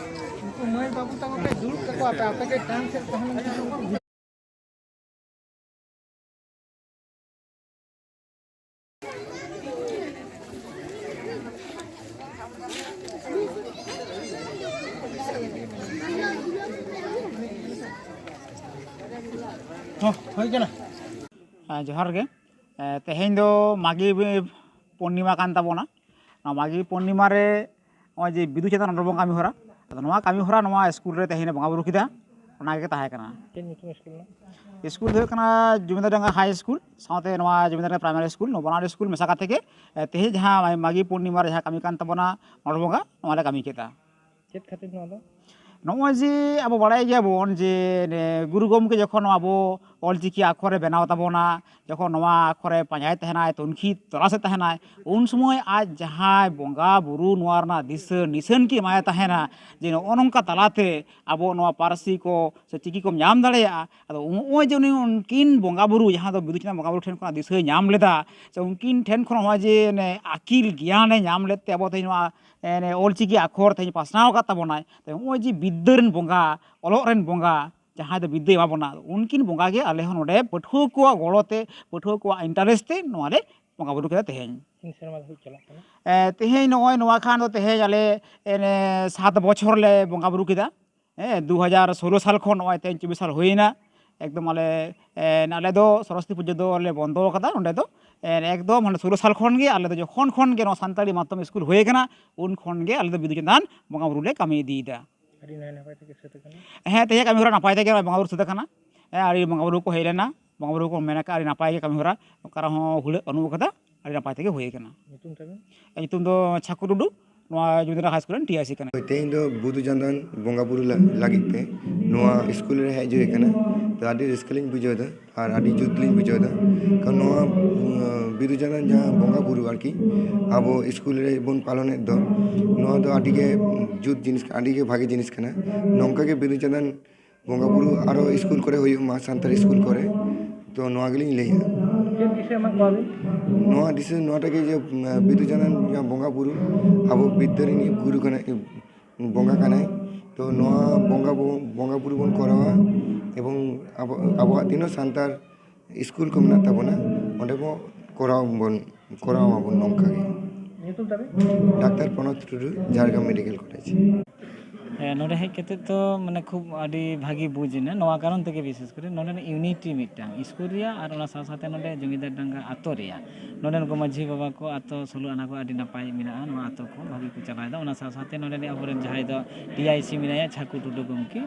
ᱩᱱᱠᱩ ᱢᱟᱹᱭ ᱵᱟᱹᱵᱩ ᱛᱟᱠᱚ ᱯᱮ ᱫᱩᱲᱩᱵ ᱠᱟᱠᱚᱣᱟ ᱯᱮ, ᱟᱯᱮ ᱜᱮ ᱴᱟᱱ ᱥᱮᱫ ᱛᱟᱦᱮᱸ ᱞᱮᱱᱠᱷᱟᱱ ᱫᱚ ᱦᱚᱸ, ᱦᱩᱭ ᱠᱟᱱᱟ᱾ ᱦᱮᱸ, ᱡᱚᱦᱟᱨ ᱜᱮ᱾ ᱮ, ᱛᱮᱦᱮᱧ ᱫᱚ ᱢᱟᱜᱷᱤ ᱯᱩᱨᱱᱤᱢᱟ ᱠᱟᱱ ᱛᱟᱵᱚᱱᱟ᱾ ᱱᱚᱣᱟ ᱢᱟᱜᱷᱤ ᱯᱩᱨᱱᱤᱢᱟ ᱨᱮ ᱱᱚᱜᱼᱚᱭ ᱡᱮ ᱵᱤᱫᱩ ᱪᱟᱸᱫᱟᱱ ᱚᱱᱚᱞ ᱵᱚᱸᱜᱟ ᱠᱟᱹᱢᱤ ᱦᱚᱨᱟ, ᱟᱫᱚ ᱱᱚᱣᱟ ᱠᱟᱹᱢᱤ ᱦᱚᱨᱟ ᱱᱚᱣᱟ ᱥᱠᱩᱞ ᱨᱮ ᱛᱮᱦᱮᱧ ᱞᱮ ᱵᱚᱸᱜᱟ ᱵᱩᱨᱩ ᱠᱮᱫᱟ, ᱚᱱᱟ ᱜᱮ ᱛᱟᱦᱮᱸ ᱠᱟᱱᱟ᱾ ᱪᱮᱫ ᱧᱩᱛᱩᱢ ᱥᱠᱩᱞ ᱨᱮᱱᱟᱜ? ᱥᱠᱩᱞ ᱫᱚ ᱦᱩᱭᱩᱜ ᱠᱟᱱᱟ ᱡᱩᱢᱤᱫᱟᱨ ᱰᱟᱸᱜᱟ ᱦᱟᱭ ᱥᱠᱩᱞ, ᱥᱟᱶᱛᱮ ᱱᱚᱣᱟ ᱡᱩᱢᱤᱫᱟᱨ ᱰᱟᱸᱜᱟ ᱯᱨᱟᱭᱢᱟᱨᱤ ᱥᱠᱩᱞ, ᱱᱚᱣᱟ ᱵᱟᱱᱟᱨ ᱥᱠᱩᱞ ᱢᱮᱥᱟ ᱠᱟᱛᱮ ᱜᱮ, ᱮ, ᱛᱮᱦᱮᱧ ᱡᱟᱦᱟᱸ ᱢᱟᱜᱷᱤ ᱯᱩᱨᱱᱤᱢᱟ ᱨᱮ ᱡᱟᱦᱟᱸ ᱠᱟᱹᱢᱤ ᱠᱟᱱ ᱛᱟᱵᱚᱱᱟ ᱚᱱᱚᱞ ᱵᱚᱸᱜᱟ, ᱱᱚᱣᱟ ᱞᱮ ᱠᱟᱹᱢᱤ ᱠᱮᱫᱟ᱾ ᱪᱮᱫ ᱠᱷᱟᱹᱛᱤᱨ ᱱᱚᱣᱟ ᱫᱚ? ᱱᱚᱜᱼᱚᱭ ᱡᱮ ᱟᱵᱚ ᱵᱟᱲᱟᱭ ᱜᱮᱭᱟᱵᱚᱱ ᱡᱮ ᱱᱮ, ᱜᱩᱨᱩ ᱜᱚᱢᱠᱮ ᱡᱚᱠᱷᱚᱱ ᱱᱚᱣᱟ ᱟᱵᱚ ᱚᱞᱪᱤᱠᱤ ᱟᱠᱷᱚᱨᱮ ᱵᱮᱱᱟᱣ ᱛᱟᱵᱚᱱᱟ, ᱡᱚᱠᱷᱚᱱ ᱱᱚᱣᱟ ᱟᱠᱷᱚᱨᱮ ᱯᱟᱸᱡᱟᱭ ᱛᱟᱦᱮᱱᱟᱭ, ᱛᱩᱱᱠᱷᱤ ᱛᱚᱞᱟᱥᱮ ᱛᱟᱦᱮᱱᱟᱭ, ᱩᱱ ᱥᱚᱢᱚᱭ ᱟᱡ ᱡᱟᱦᱟᱸᱭ ᱵᱚᱸᱜᱟ ᱵᱩᱨᱩ ᱱᱚᱣᱟ ᱨᱮᱱᱟᱜ ᱫᱤᱥᱟᱹ ᱱᱤᱥᱟᱹᱱ ᱠᱤ ᱮᱢᱟᱭ ᱛᱟᱦᱮᱱᱟ ᱡᱮ ᱱᱚᱜᱼᱚ ᱱᱚᱝᱠᱟ ᱛᱟᱞᱟᱛᱮ ᱟᱵᱚ ᱱᱚᱣᱟ ᱯᱟᱹᱨᱥᱤ ᱠᱚ ᱥᱮ ᱪᱤᱠᱤ ᱠᱚᱢ ᱧᱟᱢ ᱫᱟᱲᱮᱭᱟᱜᱼᱟ᱾ ᱟᱫᱚ ᱱᱚᱜᱼᱚᱭ ᱡᱮ ᱩᱱᱤ ᱩᱱᱠᱤᱱ ᱵᱚᱸᱜᱟ ᱵᱩᱨᱩ, ᱡᱟᱦᱟᱸ ᱫᱚ ᱵᱤᱫᱩ ᱪᱟᱸᱫᱟᱱ ᱵᱚᱸᱜᱟ ᱵᱩᱨᱩ ᱴᱷᱮᱱ ᱠᱷᱚᱱᱟᱜ ᱫᱤᱥᱟᱹᱭ ᱧᱟᱢ ᱞᱮᱫᱟ, ᱥᱮ ᱩᱱᱠᱤᱱ ᱴᱷᱮᱱ ᱠᱷᱚᱱ ᱱᱚᱜᱼᱚᱭ ᱡᱮ ᱚᱱᱮ ᱟᱹᱠᱤᱞ ᱜᱮᱭᱟᱱᱮ ᱧᱟᱢ ᱞᱮᱫ ᱛᱮ ᱟᱵᱚ ᱛᱮᱦᱮᱧ ᱱᱚᱣᱟ ᱮ, ᱱᱮ, ᱚᱞᱪᱤᱠᱤ ᱟᱠᱷᱚᱨ ᱛᱮᱦᱮᱧ ᱯᱟᱥᱱᱟᱣ ᱟᱠᱟᱫ ᱛᱟᱵᱚᱱᱟᱭ᱾ ᱛᱚ, ᱱᱚᱜᱼᱚᱭ ᱡᱮ ᱵᱤᱫᱽᱫᱟᱹ ᱨᱮᱱ ᱵᱚᱸᱜᱟ, ᱚᱞᱚᱜ ᱨᱮᱱ ᱵᱚᱸᱜᱟ, ᱡᱟᱦᱟᱸᱭ ᱫᱚ ᱵᱤᱫᱽᱫᱟᱹᱭ ᱮᱢᱟ ᱵᱚᱱᱟ, ᱩᱱᱠᱤᱱ ᱵᱚᱸᱜᱟ ᱜᱮ ᱟᱞᱮ ᱦᱚᱸ ᱱᱚᱰᱮ ᱯᱟᱹᱴᱷᱩᱣᱟᱹ ᱠᱚᱣᱟᱜ ᱜᱚᱲᱚ ᱛᱮ, ᱯᱟᱹᱴᱷᱩᱣᱟᱹ ᱠᱚᱣᱟᱜ interest ᱛᱮ ᱱᱚᱣᱟ ᱞᱮ ᱵᱚᱸᱜᱟ ᱵᱩᱨᱩ ᱠᱮᱫᱟ ᱛᱮᱦᱮᱧ᱾ ᱛᱤᱱ ᱥᱮᱨᱢᱟ ᱫᱷᱟᱹᱵᱤᱡ ᱪᱟᱞᱟᱜ ᱠᱟᱱᱟ? ᱮ, ᱛᱮᱦᱮᱧ ᱱᱚᱜᱼᱚᱭ ᱱᱚᱣᱟ ᱠᱷᱟᱱ ᱫᱚ ᱛᱮᱦᱮᱧ ᱟᱞᱮ, ᱮ, ᱱᱮ, ᱥᱟᱛ ᱵᱚᱪᱷᱚᱨ ᱞᱮ ᱵᱚᱸᱜᱟ ᱵᱩᱨᱩ ᱠᱮᱫᱟ᱾ ᱦᱮᱸ, ᱫᱩ ᱦᱟᱡᱟᱨ ᱥᱳᱞᱳ ᱥᱟᱞ ᱠᱷᱚᱱ ᱱᱚᱜᱼᱚᱭ ᱛᱮᱦᱮᱧ ᱪᱚᱵᱵᱤᱥ ᱥᱟᱞ ᱦᱩᱭᱮᱱᱟ᱾ ᱮᱠᱫᱚᱢ ᱟᱞᱮ, ᱮ, ᱟᱞᱮ ᱫᱚ ᱥᱚᱨᱚᱥᱚᱛᱤ ᱯᱩᱡᱟᱹ ᱫᱚ ᱞᱮ ᱵᱚᱱᱫᱚ ᱟᱠᱟᱫᱟ ᱱᱚᱸᱰᱮ ᱫᱚ᱾ ᱮ, ᱮᱠᱫᱚᱢ ᱦᱟᱱᱮ ᱥᱳᱞᱳ ᱥᱟᱞ ᱠᱷᱚᱱ ᱜᱮ ᱟᱞᱮ ᱫᱚ ᱡᱚᱠᱷᱚᱱ ᱠᱷᱚᱱ ᱜᱮ ᱱᱚᱣᱟ ᱥᱟᱱᱛᱟᱲᱤ ᱢᱟᱫᱽᱫᱷᱚᱢ ᱥᱠᱩᱞ ᱦᱩᱭ ᱟᱠᱟᱱᱟ, ᱩᱱ ᱠᱷᱚᱱ ᱜᱮ ᱟᱞᱮ ᱫᱚ ᱵᱤᱫᱩ ᱪᱟᱸᱫᱟᱱ ᱵᱚᱸᱜᱟ ᱵᱩᱨᱩ ᱞᱮ ᱠᱟᱹᱢᱤ ᱤᱫᱤᱭᱮᱫᱟ᱾ ᱟᱹᱰᱤ ᱱᱟᱭ ᱱᱟᱯᱟᱭ ᱛᱮᱜᱮ ᱥᱟᱹᱛ ᱟᱠᱟᱱᱟ᱾ ᱦᱮᱸ, ᱛᱮᱦᱮᱧᱟᱜ ᱠᱟᱹᱢᱤ ᱦᱚᱨᱟ ᱱᱟᱯᱟᱭ ᱛᱮᱜᱮ ᱱᱚᱜᱼᱚᱭ ᱵᱚᱸᱜᱟ ᱵᱩᱨᱩ ᱥᱟᱹᱛ ᱟᱠᱟᱱᱟ᱾ ᱦᱮᱸ, ᱟᱹᱰᱤ ᱵᱚᱸᱜᱟ ᱵᱩᱨᱩ ᱠᱚ ᱦᱮᱡ ᱞᱮᱱᱟ, ᱵᱚᱸᱜᱟ ᱵᱩᱨᱩ ᱠᱚ ᱢᱮᱱ ᱟᱠᱟᱫᱼᱟ, ᱟᱹᱰᱤ ᱱᱟᱯᱟᱭ ᱜᱮ ᱠᱟᱹᱢᱤ ᱦᱚᱨᱟ, ᱚᱠᱟ ᱨᱮᱦᱚᱸ ᱦᱩᱞᱟᱹᱜ ᱵᱟᱹᱱᱩᱜ ᱟᱠᱟᱫᱟ, ᱟᱹᱰᱤ ᱱᱟᱯᱟᱭ ᱛᱮᱜᱮ ᱦᱩᱭ ᱟᱠᱟᱱᱟ᱾ ᱧᱩᱛᱩᱢ ᱛᱟᱵᱮᱱ? ᱧᱩᱛᱩᱢ ᱫᱚ ᱪᱷᱟᱠᱩ ᱴᱩᱰᱩ, ᱱᱚᱣᱟ ᱡᱚᱢᱤᱫᱟᱨ ᱦᱟᱭ ᱥᱠᱩᱞ ᱨᱮᱱ ᱴᱤ ᱟᱭ ᱥᱤ ᱠᱟᱱᱟᱭ᱾ ᱦᱳᱭ, ᱛᱮᱦᱮᱧ ᱫᱚ ᱵᱩᱫᱩ ᱪᱟᱸᱫᱟᱱ ᱵᱚᱸᱜᱟ ᱵᱩᱨᱩ ᱞᱟ-, ᱞᱟᱹᱜᱤᱫ ᱛᱮ ᱱᱚᱣᱟ ᱥᱠᱩᱞ ᱨᱮ ᱦᱮᱡ ᱦᱩᱭ ᱟᱠᱟᱱᱟ᱾ ᱛᱚ, ᱟᱹᱰᱤ ᱨᱟᱹᱥᱠᱟᱹ ᱞᱤᱧ ᱵᱩᱡᱷᱟᱹᱣ ᱮᱫᱟ ᱟᱨ ᱟᱹᱰᱤ ᱡᱩᱛ ᱞᱤᱧ ᱵᱩᱡᱷᱟᱹᱣ ᱮᱫᱟ᱾ ᱠᱟᱨᱚᱱ ᱱᱚᱣᱟ, ᱩᱸ, ᱵᱤᱫᱩ ᱪᱟᱸᱫᱟᱱ ᱡᱟᱦᱟᱸ ᱵᱚᱸᱜᱟ ᱵᱩᱨᱩ ᱟᱨᱠᱤ, ᱟᱵᱚ ᱥᱠᱩᱞ ᱨᱮ ᱵᱚᱱ ᱯᱟᱞᱚᱱᱮᱫ ᱫᱚ, ᱱᱚᱣᱟ ᱫᱚ ᱟᱹᱰᱤ ᱜᱮ ᱡᱩᱛ ᱡᱤᱱᱤᱥ, ᱟᱹᱰᱤ ᱜᱮ ᱵᱷᱟᱜᱮ ᱡᱤᱱᱤᱥ ᱠᱟᱱᱟ᱾ ᱱᱚᱝᱠᱟ ᱜᱮ ᱵᱤᱫᱩ ᱪᱟᱸᱫᱟᱱ ᱵᱚᱸᱜᱟ ᱵᱩᱨᱩ ᱟᱨᱚ ᱥᱠᱩᱞ ᱠᱚᱨᱮ ᱦᱩᱭᱩᱜ ᱢᱟ, ᱥᱟᱱᱛᱟᱲᱤ ᱥᱠᱩᱞ ᱠᱚᱨᱮ᱾ ᱛᱚ, ᱱᱚᱣᱟ ᱜᱮᱞᱤᱧ ᱞᱟᱹᱭᱟ᱾ ᱪᱮᱫ ᱫᱤᱥᱟᱹ ᱮᱢᱟ ᱠᱚᱣᱟ ᱵᱤᱱ? ᱱᱚᱣᱟ ᱫᱤᱥᱟᱹ ᱱᱚᱣᱟᱴᱟᱜ ᱜᱮ ᱡᱮ, ᱩᱸ, ᱵᱤᱫᱩ ᱪᱟᱸᱫᱟᱱ ᱡᱟᱦᱟᱸ ᱵᱚᱸᱜᱟ ᱵᱩᱨᱩ, ᱟᱵᱚ ᱵᱤᱫᱽᱫᱟᱹ ᱨᱤᱱᱤᱡ ᱜᱩᱨᱩ ᱠᱟᱱᱟᱭ, ᱵᱚᱸᱜᱟ ᱠᱟᱱᱟᱭ᱾ ᱛᱚ, ᱱᱚᱣᱟ ᱵᱚᱸᱜᱟ ᱵᱚ-, ᱵᱚᱸᱜᱟ ᱵᱩᱨᱩ ᱵᱚᱱ ᱠᱚᱨᱟᱣᱟ ᱮᱵᱚᱝ ᱟᱵᱚ, ᱟᱵᱚᱣᱟᱜ ᱛᱤᱱᱟᱹᱜ ᱥᱟᱱᱛᱟᱲ ᱥᱠᱩᱞ ᱠᱚ ᱢᱮᱱᱟᱜ ᱛᱟᱵᱚᱱᱟ, ᱚᱸᱰᱮ ᱵᱚ ᱠᱚᱨᱟᱣ ᱵᱚᱱ, ᱠᱚᱨᱟᱣ ᱢᱟᱵᱚᱱ ᱱᱚᱝᱠᱟ ᱜᱮ᱾ ᱧᱩᱛᱩᱢ ᱛᱟᱵᱮᱱ? ᱰᱟᱠᱛᱟᱨ ᱯᱨᱚᱱᱚᱛ ᱴᱩᱰᱩ, ᱡᱷᱟᱲᱜᱨᱟᱢ ᱢᱮᱰᱤᱠᱮᱞ ᱠᱚᱞᱮᱡᱽ᱾ ᱦᱮᱸ, ᱱᱚᱰᱮ ᱦᱮᱡ ᱠᱟᱛᱮ ᱛᱚ ᱢᱟᱱᱮ ᱠᱷᱩᱵ ᱟᱹᱰᱤ ᱵᱷᱟᱹᱜᱤ ᱵᱩᱡᱽ ᱮᱱᱟ, ᱱᱚᱣᱟ ᱠᱟᱨᱚᱱ ᱛᱮᱜᱮ ᱵᱤᱥᱮᱥ ᱠᱚᱨᱮ ᱱᱚᱰᱮᱱᱟᱜ ᱤᱭᱩᱱᱤᱴᱤ ᱢᱤᱫᱴᱟᱝ ᱥᱠᱩᱞ ᱨᱮᱭᱟᱜ ᱟᱨ ᱚᱱᱟ ᱥᱟᱶ ᱥᱟᱶᱛᱮ ᱱᱚᱰᱮ ᱡᱚᱢᱤᱫᱟᱨ ᱰᱟᱝᱜᱟ ᱟᱛᱳ ᱨᱮᱭᱟᱜ, ᱱᱚᱰᱮᱱ ᱠᱚ ᱢᱟᱹᱡᱷᱤ ᱵᱟᱵᱟ ᱠᱚ ᱟᱛᱳ ᱥᱳᱞᱳ ᱟᱱᱟ ᱠᱚ ᱟᱹᱰᱤ ᱱᱟᱯᱟᱭ ᱢᱮᱱᱟᱜᱼᱟ, ᱱᱚᱣᱟ ᱟᱛᱳ ᱠᱚ ᱵᱷᱟᱹᱜᱤ ᱠᱚ ᱪᱟᱞᱟᱣᱮᱫᱟ᱾ ᱚᱱᱟ ᱥᱟᱶ ᱥᱟᱶᱛᱮ ᱱᱚᱰᱮᱱᱤᱡ ᱟᱵᱚᱨᱮᱱ ᱡᱟᱦᱟᱸᱭ ᱫᱚ ᱴᱤ ᱟᱭ ᱥᱤ ᱢᱮᱱᱟᱭᱟ, ᱪᱷᱟᱠᱩ ᱴᱩᱰᱩ ᱜᱚᱢᱠᱮ,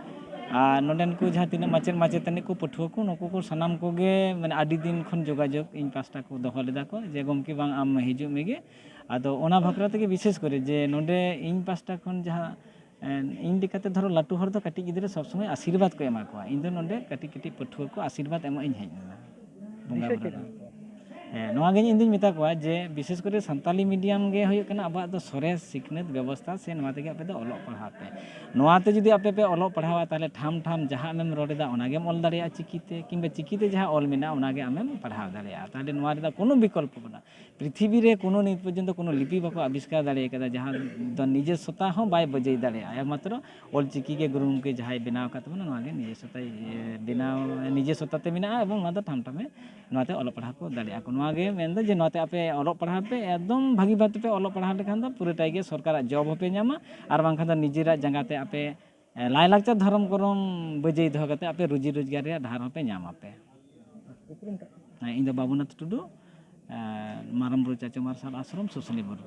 ᱟᱨ ᱱᱚᱰᱮᱱ ᱠᱚ ᱡᱟᱦᱟᱸ ᱛᱤᱱᱟᱹᱜ ᱢᱟᱪᱮᱫ ᱢᱟᱪᱮᱛᱟᱹᱱᱤ ᱠᱚ, ᱯᱟᱹᱴᱷᱩᱣᱟᱹ ᱠᱚ, ᱱᱩᱠᱩ ᱠᱚ ᱥᱟᱱᱟᱢ ᱠᱚᱜᱮ ᱢᱟᱱᱮ ᱟᱹᱰᱤ ᱫᱤᱱ ᱠᱷᱚᱱ ᱡᱳᱜᱟᱡᱳᱜᱽ ᱤᱧ ᱯᱟᱥᱴᱟ ᱠᱚ ᱫᱚᱦᱚ ᱞᱮᱫᱟ ᱠᱚ ᱡᱮ, "ᱜᱚᱢᱠᱮ ᱵᱟᱝ, ᱟᱢ ᱦᱤᱡᱩᱜ ᱢᱮᱜᱮ᱾" ᱟᱫᱚ ᱚᱱᱟ ᱵᱟᱠᱷᱨᱟ ᱛᱮᱜᱮ ᱵᱤᱥᱮᱥ ᱠᱚᱨᱮ ᱡᱮ ᱱᱚᱰᱮ ᱤᱧ ᱯᱟᱥᱴᱟ ᱠᱷᱚᱱ ᱡᱟᱦᱟᱸ, ᱮᱸ, ᱤᱧ ᱞᱮᱠᱟᱛᱮ ᱫᱷᱚᱨᱚ ᱞᱟᱹᱴᱩ ᱦᱚᱲ ᱫᱚ ᱠᱟᱹᱴᱤᱡ ᱜᱤᱫᱽᱨᱟᱹ ᱥᱚᱵᱽ ᱥᱚᱢᱚᱭ ᱟᱥᱤᱨᱵᱟᱫᱽ ᱠᱚ ᱮᱢᱟ ᱠᱚᱣᱟ, ᱤᱧ ᱫᱚ ᱱᱚᱰᱮ ᱠᱟᱹᱴᱤᱡ ᱠᱟᱹᱴᱤᱡ ᱯᱟᱹᱴᱷᱩᱣᱟᱹ ᱠᱚ ᱟᱥᱤᱨᱵᱟᱫᱽ ᱮᱢᱚᱜ ᱤᱧ ᱦᱮᱡ ᱞᱮᱱᱟ ᱵᱚᱸᱜᱟ ᱫᱤᱥᱟᱹ ᱵᱩᱨᱩ ᱪᱮᱫ ᱨᱮ᱾ ᱞᱮᱠᱟ? ᱦᱮᱸ, ᱱᱚᱣᱟ ᱜᱮ ᱤᱧ ᱫᱩᱧ ᱢᱮᱛᱟ ᱠᱚᱣᱟ ᱡᱮ ᱵᱤᱥᱮᱥ ᱠᱚᱨᱮ ᱥᱟᱱᱛᱟᱞᱤ ᱢᱤᱰᱤᱭᱟᱢ ᱜᱮ ᱦᱩᱭᱩᱜ ᱠᱟᱱᱟ ᱟᱵᱚᱣᱟᱜ ᱫᱚ ᱥᱚᱨᱮᱥ ᱥᱤᱠᱷᱱᱟᱹᱛ ᱵᱮᱵᱚᱥᱛᱷᱟ, ᱥᱮ ᱱᱚᱣᱟ ᱛᱮᱜᱮ ᱟᱯᱮ ᱫᱚ ᱚᱞᱚᱜ ᱯᱟᱲᱦᱟᱜ ᱯᱮ᱾ ᱱᱚᱣᱟ ᱛᱮ ᱡᱩᱫᱤ ᱟᱯᱮ ᱯᱮ ᱚᱞᱚᱜ ᱯᱟᱲᱦᱟᱣᱟ, ᱛᱟᱦᱚᱞᱮ ᱴᱷᱟᱢ ᱴᱷᱟᱢ ᱡᱟᱦᱟᱸ ᱟᱢᱮᱢ ᱨᱚᱲ ᱮᱫᱟ ᱚᱱᱟ ᱜᱮᱢ ᱚᱞ ᱫᱟᱲᱮᱭᱟᱜᱼᱟ ᱪᱤᱠᱤᱛᱮ, ᱠᱤᱝᱵᱟ ᱪᱤᱠᱤᱛᱮ ᱡᱟᱦᱟᱸ ᱚᱞ ᱢᱮᱱᱟᱜᱼᱟ ᱚᱱᱟ ᱜᱮ ᱟᱢᱮᱢ ᱯᱟᱲᱦᱟᱣ ᱫᱟᱲᱮᱭᱟᱜᱼᱟ᱾ ᱛᱟᱦᱚᱞᱮ ᱱᱚᱣᱟ ᱨᱮᱫᱚ ᱠᱳᱱᱳ ᱵᱤᱠᱚᱞᱯᱚ ᱵᱟᱹᱱᱩᱜᱼᱟ᱾ ᱯᱨᱤᱛᱷᱤᱵᱤ ᱨᱮ ᱠᱳᱱᱳ ᱱᱤᱛ ᱯᱚᱨᱡᱚᱱᱛᱚ ᱠᱳᱱᱳ ᱞᱤᱯᱤ ᱵᱟᱠᱚ ᱟᱵᱤᱥᱠᱟᱨ ᱫᱟᱲᱮ ᱟᱠᱟᱫᱟ ᱡᱟᱦᱟᱸ ᱫᱚ ᱱᱤᱡᱮ ᱥᱚᱛᱟ ᱦᱚᱸ ᱵᱟᱭ ᱵᱟᱹᱡᱟᱹᱭ ᱫᱟᱲᱮᱭᱟᱜᱼᱟ᱾ ᱮᱠᱢᱟᱛᱨᱚ ᱚᱞ ᱪᱤᱠᱤ ᱜᱮ ᱜᱩᱨᱩ ᱜᱚᱢᱠᱮ ᱡᱟᱦᱟᱸᱭ ᱵᱮᱱᱟᱣ ᱟᱠᱟᱫ ᱛᱟᱵᱚᱱᱟ, ᱱᱚᱣᱟ ᱜᱮ ᱱᱤᱡᱮ ᱥᱚᱛᱟᱭ, ᱤᱭᱟᱹ, ᱵᱮᱱᱟᱣ, ᱱᱤᱡᱮ ᱥᱚᱛᱟ ᱛᱮ ᱢᱮᱱᱟᱜᱼᱟ ᱮᱵᱚᱝ ᱱᱚᱣᱟ ᱫᱚ ᱴᱷᱟᱢ ᱴᱷᱟᱢᱮ ᱱᱚᱣᱟᱛᱮ ᱚᱞᱚᱜ ᱯᱟᱲᱦᱟᱣ ᱠᱚ ᱫᱟᱲᱮᱭᱟᱜᱼᱟ ᱠᱚ᱾ ᱱᱚᱣᱟ ᱜᱮ ᱢᱮᱱᱫᱚ ᱡᱮ ᱱᱚᱣᱟᱛᱮ ᱟᱯᱮ ᱚᱞᱚᱜ ᱯᱟᱲᱦᱟᱣ ᱯᱮ, ᱮᱠᱫᱚᱢ ᱵᱷᱟᱹᱜᱤ ᱵᱷᱟᱵᱽ ᱛᱮᱯᱮ ᱚᱞᱚᱜ ᱯᱟᱲᱦᱟᱣ ᱞᱮᱠᱷᱟᱱ ᱫᱚ ᱯᱩᱨᱟᱹᱴᱟᱭ ᱜᱮ ᱥᱚᱨᱠᱟᱨᱟᱜ ᱡᱚᱵᱽ ᱦᱚᱸᱯᱮ ᱧᱟᱢᱟ, ᱟᱨ ᱵᱟᱝᱠᱷᱟᱱ ᱫᱚ ᱱᱤᱡᱮᱨᱟᱜ ᱡᱟᱸᱜᱟ ᱛᱮ ᱟᱯᱮ ᱞᱟᱭᱼᱞᱟᱠᱪᱟᱨ ᱫᱷᱚᱨᱚᱢ ᱠᱚᱨᱚᱢ ᱵᱟᱹᱡᱟᱹᱭ ᱫᱚᱦᱚ ᱠᱟᱛᱮ ᱟᱯᱮ ᱨᱩᱡᱤ ᱨᱳᱡᱽᱜᱟᱨ ᱨᱮᱭᱟᱜ ᱰᱟᱦᱟᱨ ᱦᱚᱸᱯᱮ ᱧᱟᱢ ᱟᱯᱮ᱾ ᱩᱯᱨᱩᱢ ᱴᱟᱜ? ᱦᱮᱸ, ᱤᱧ ᱫᱚ ᱵᱟᱵᱩᱱᱟᱛᱷ ᱴᱩᱰᱩ, ᱮᱸ, ᱢᱟᱨᱟᱝ ᱵᱩᱨᱩ ᱪᱟᱪᱳ ᱢᱟᱨᱥᱟᱞ ᱟᱥᱨᱚᱢ, ᱥᱩᱥᱩᱱᱤ ᱵᱩᱨᱩ᱾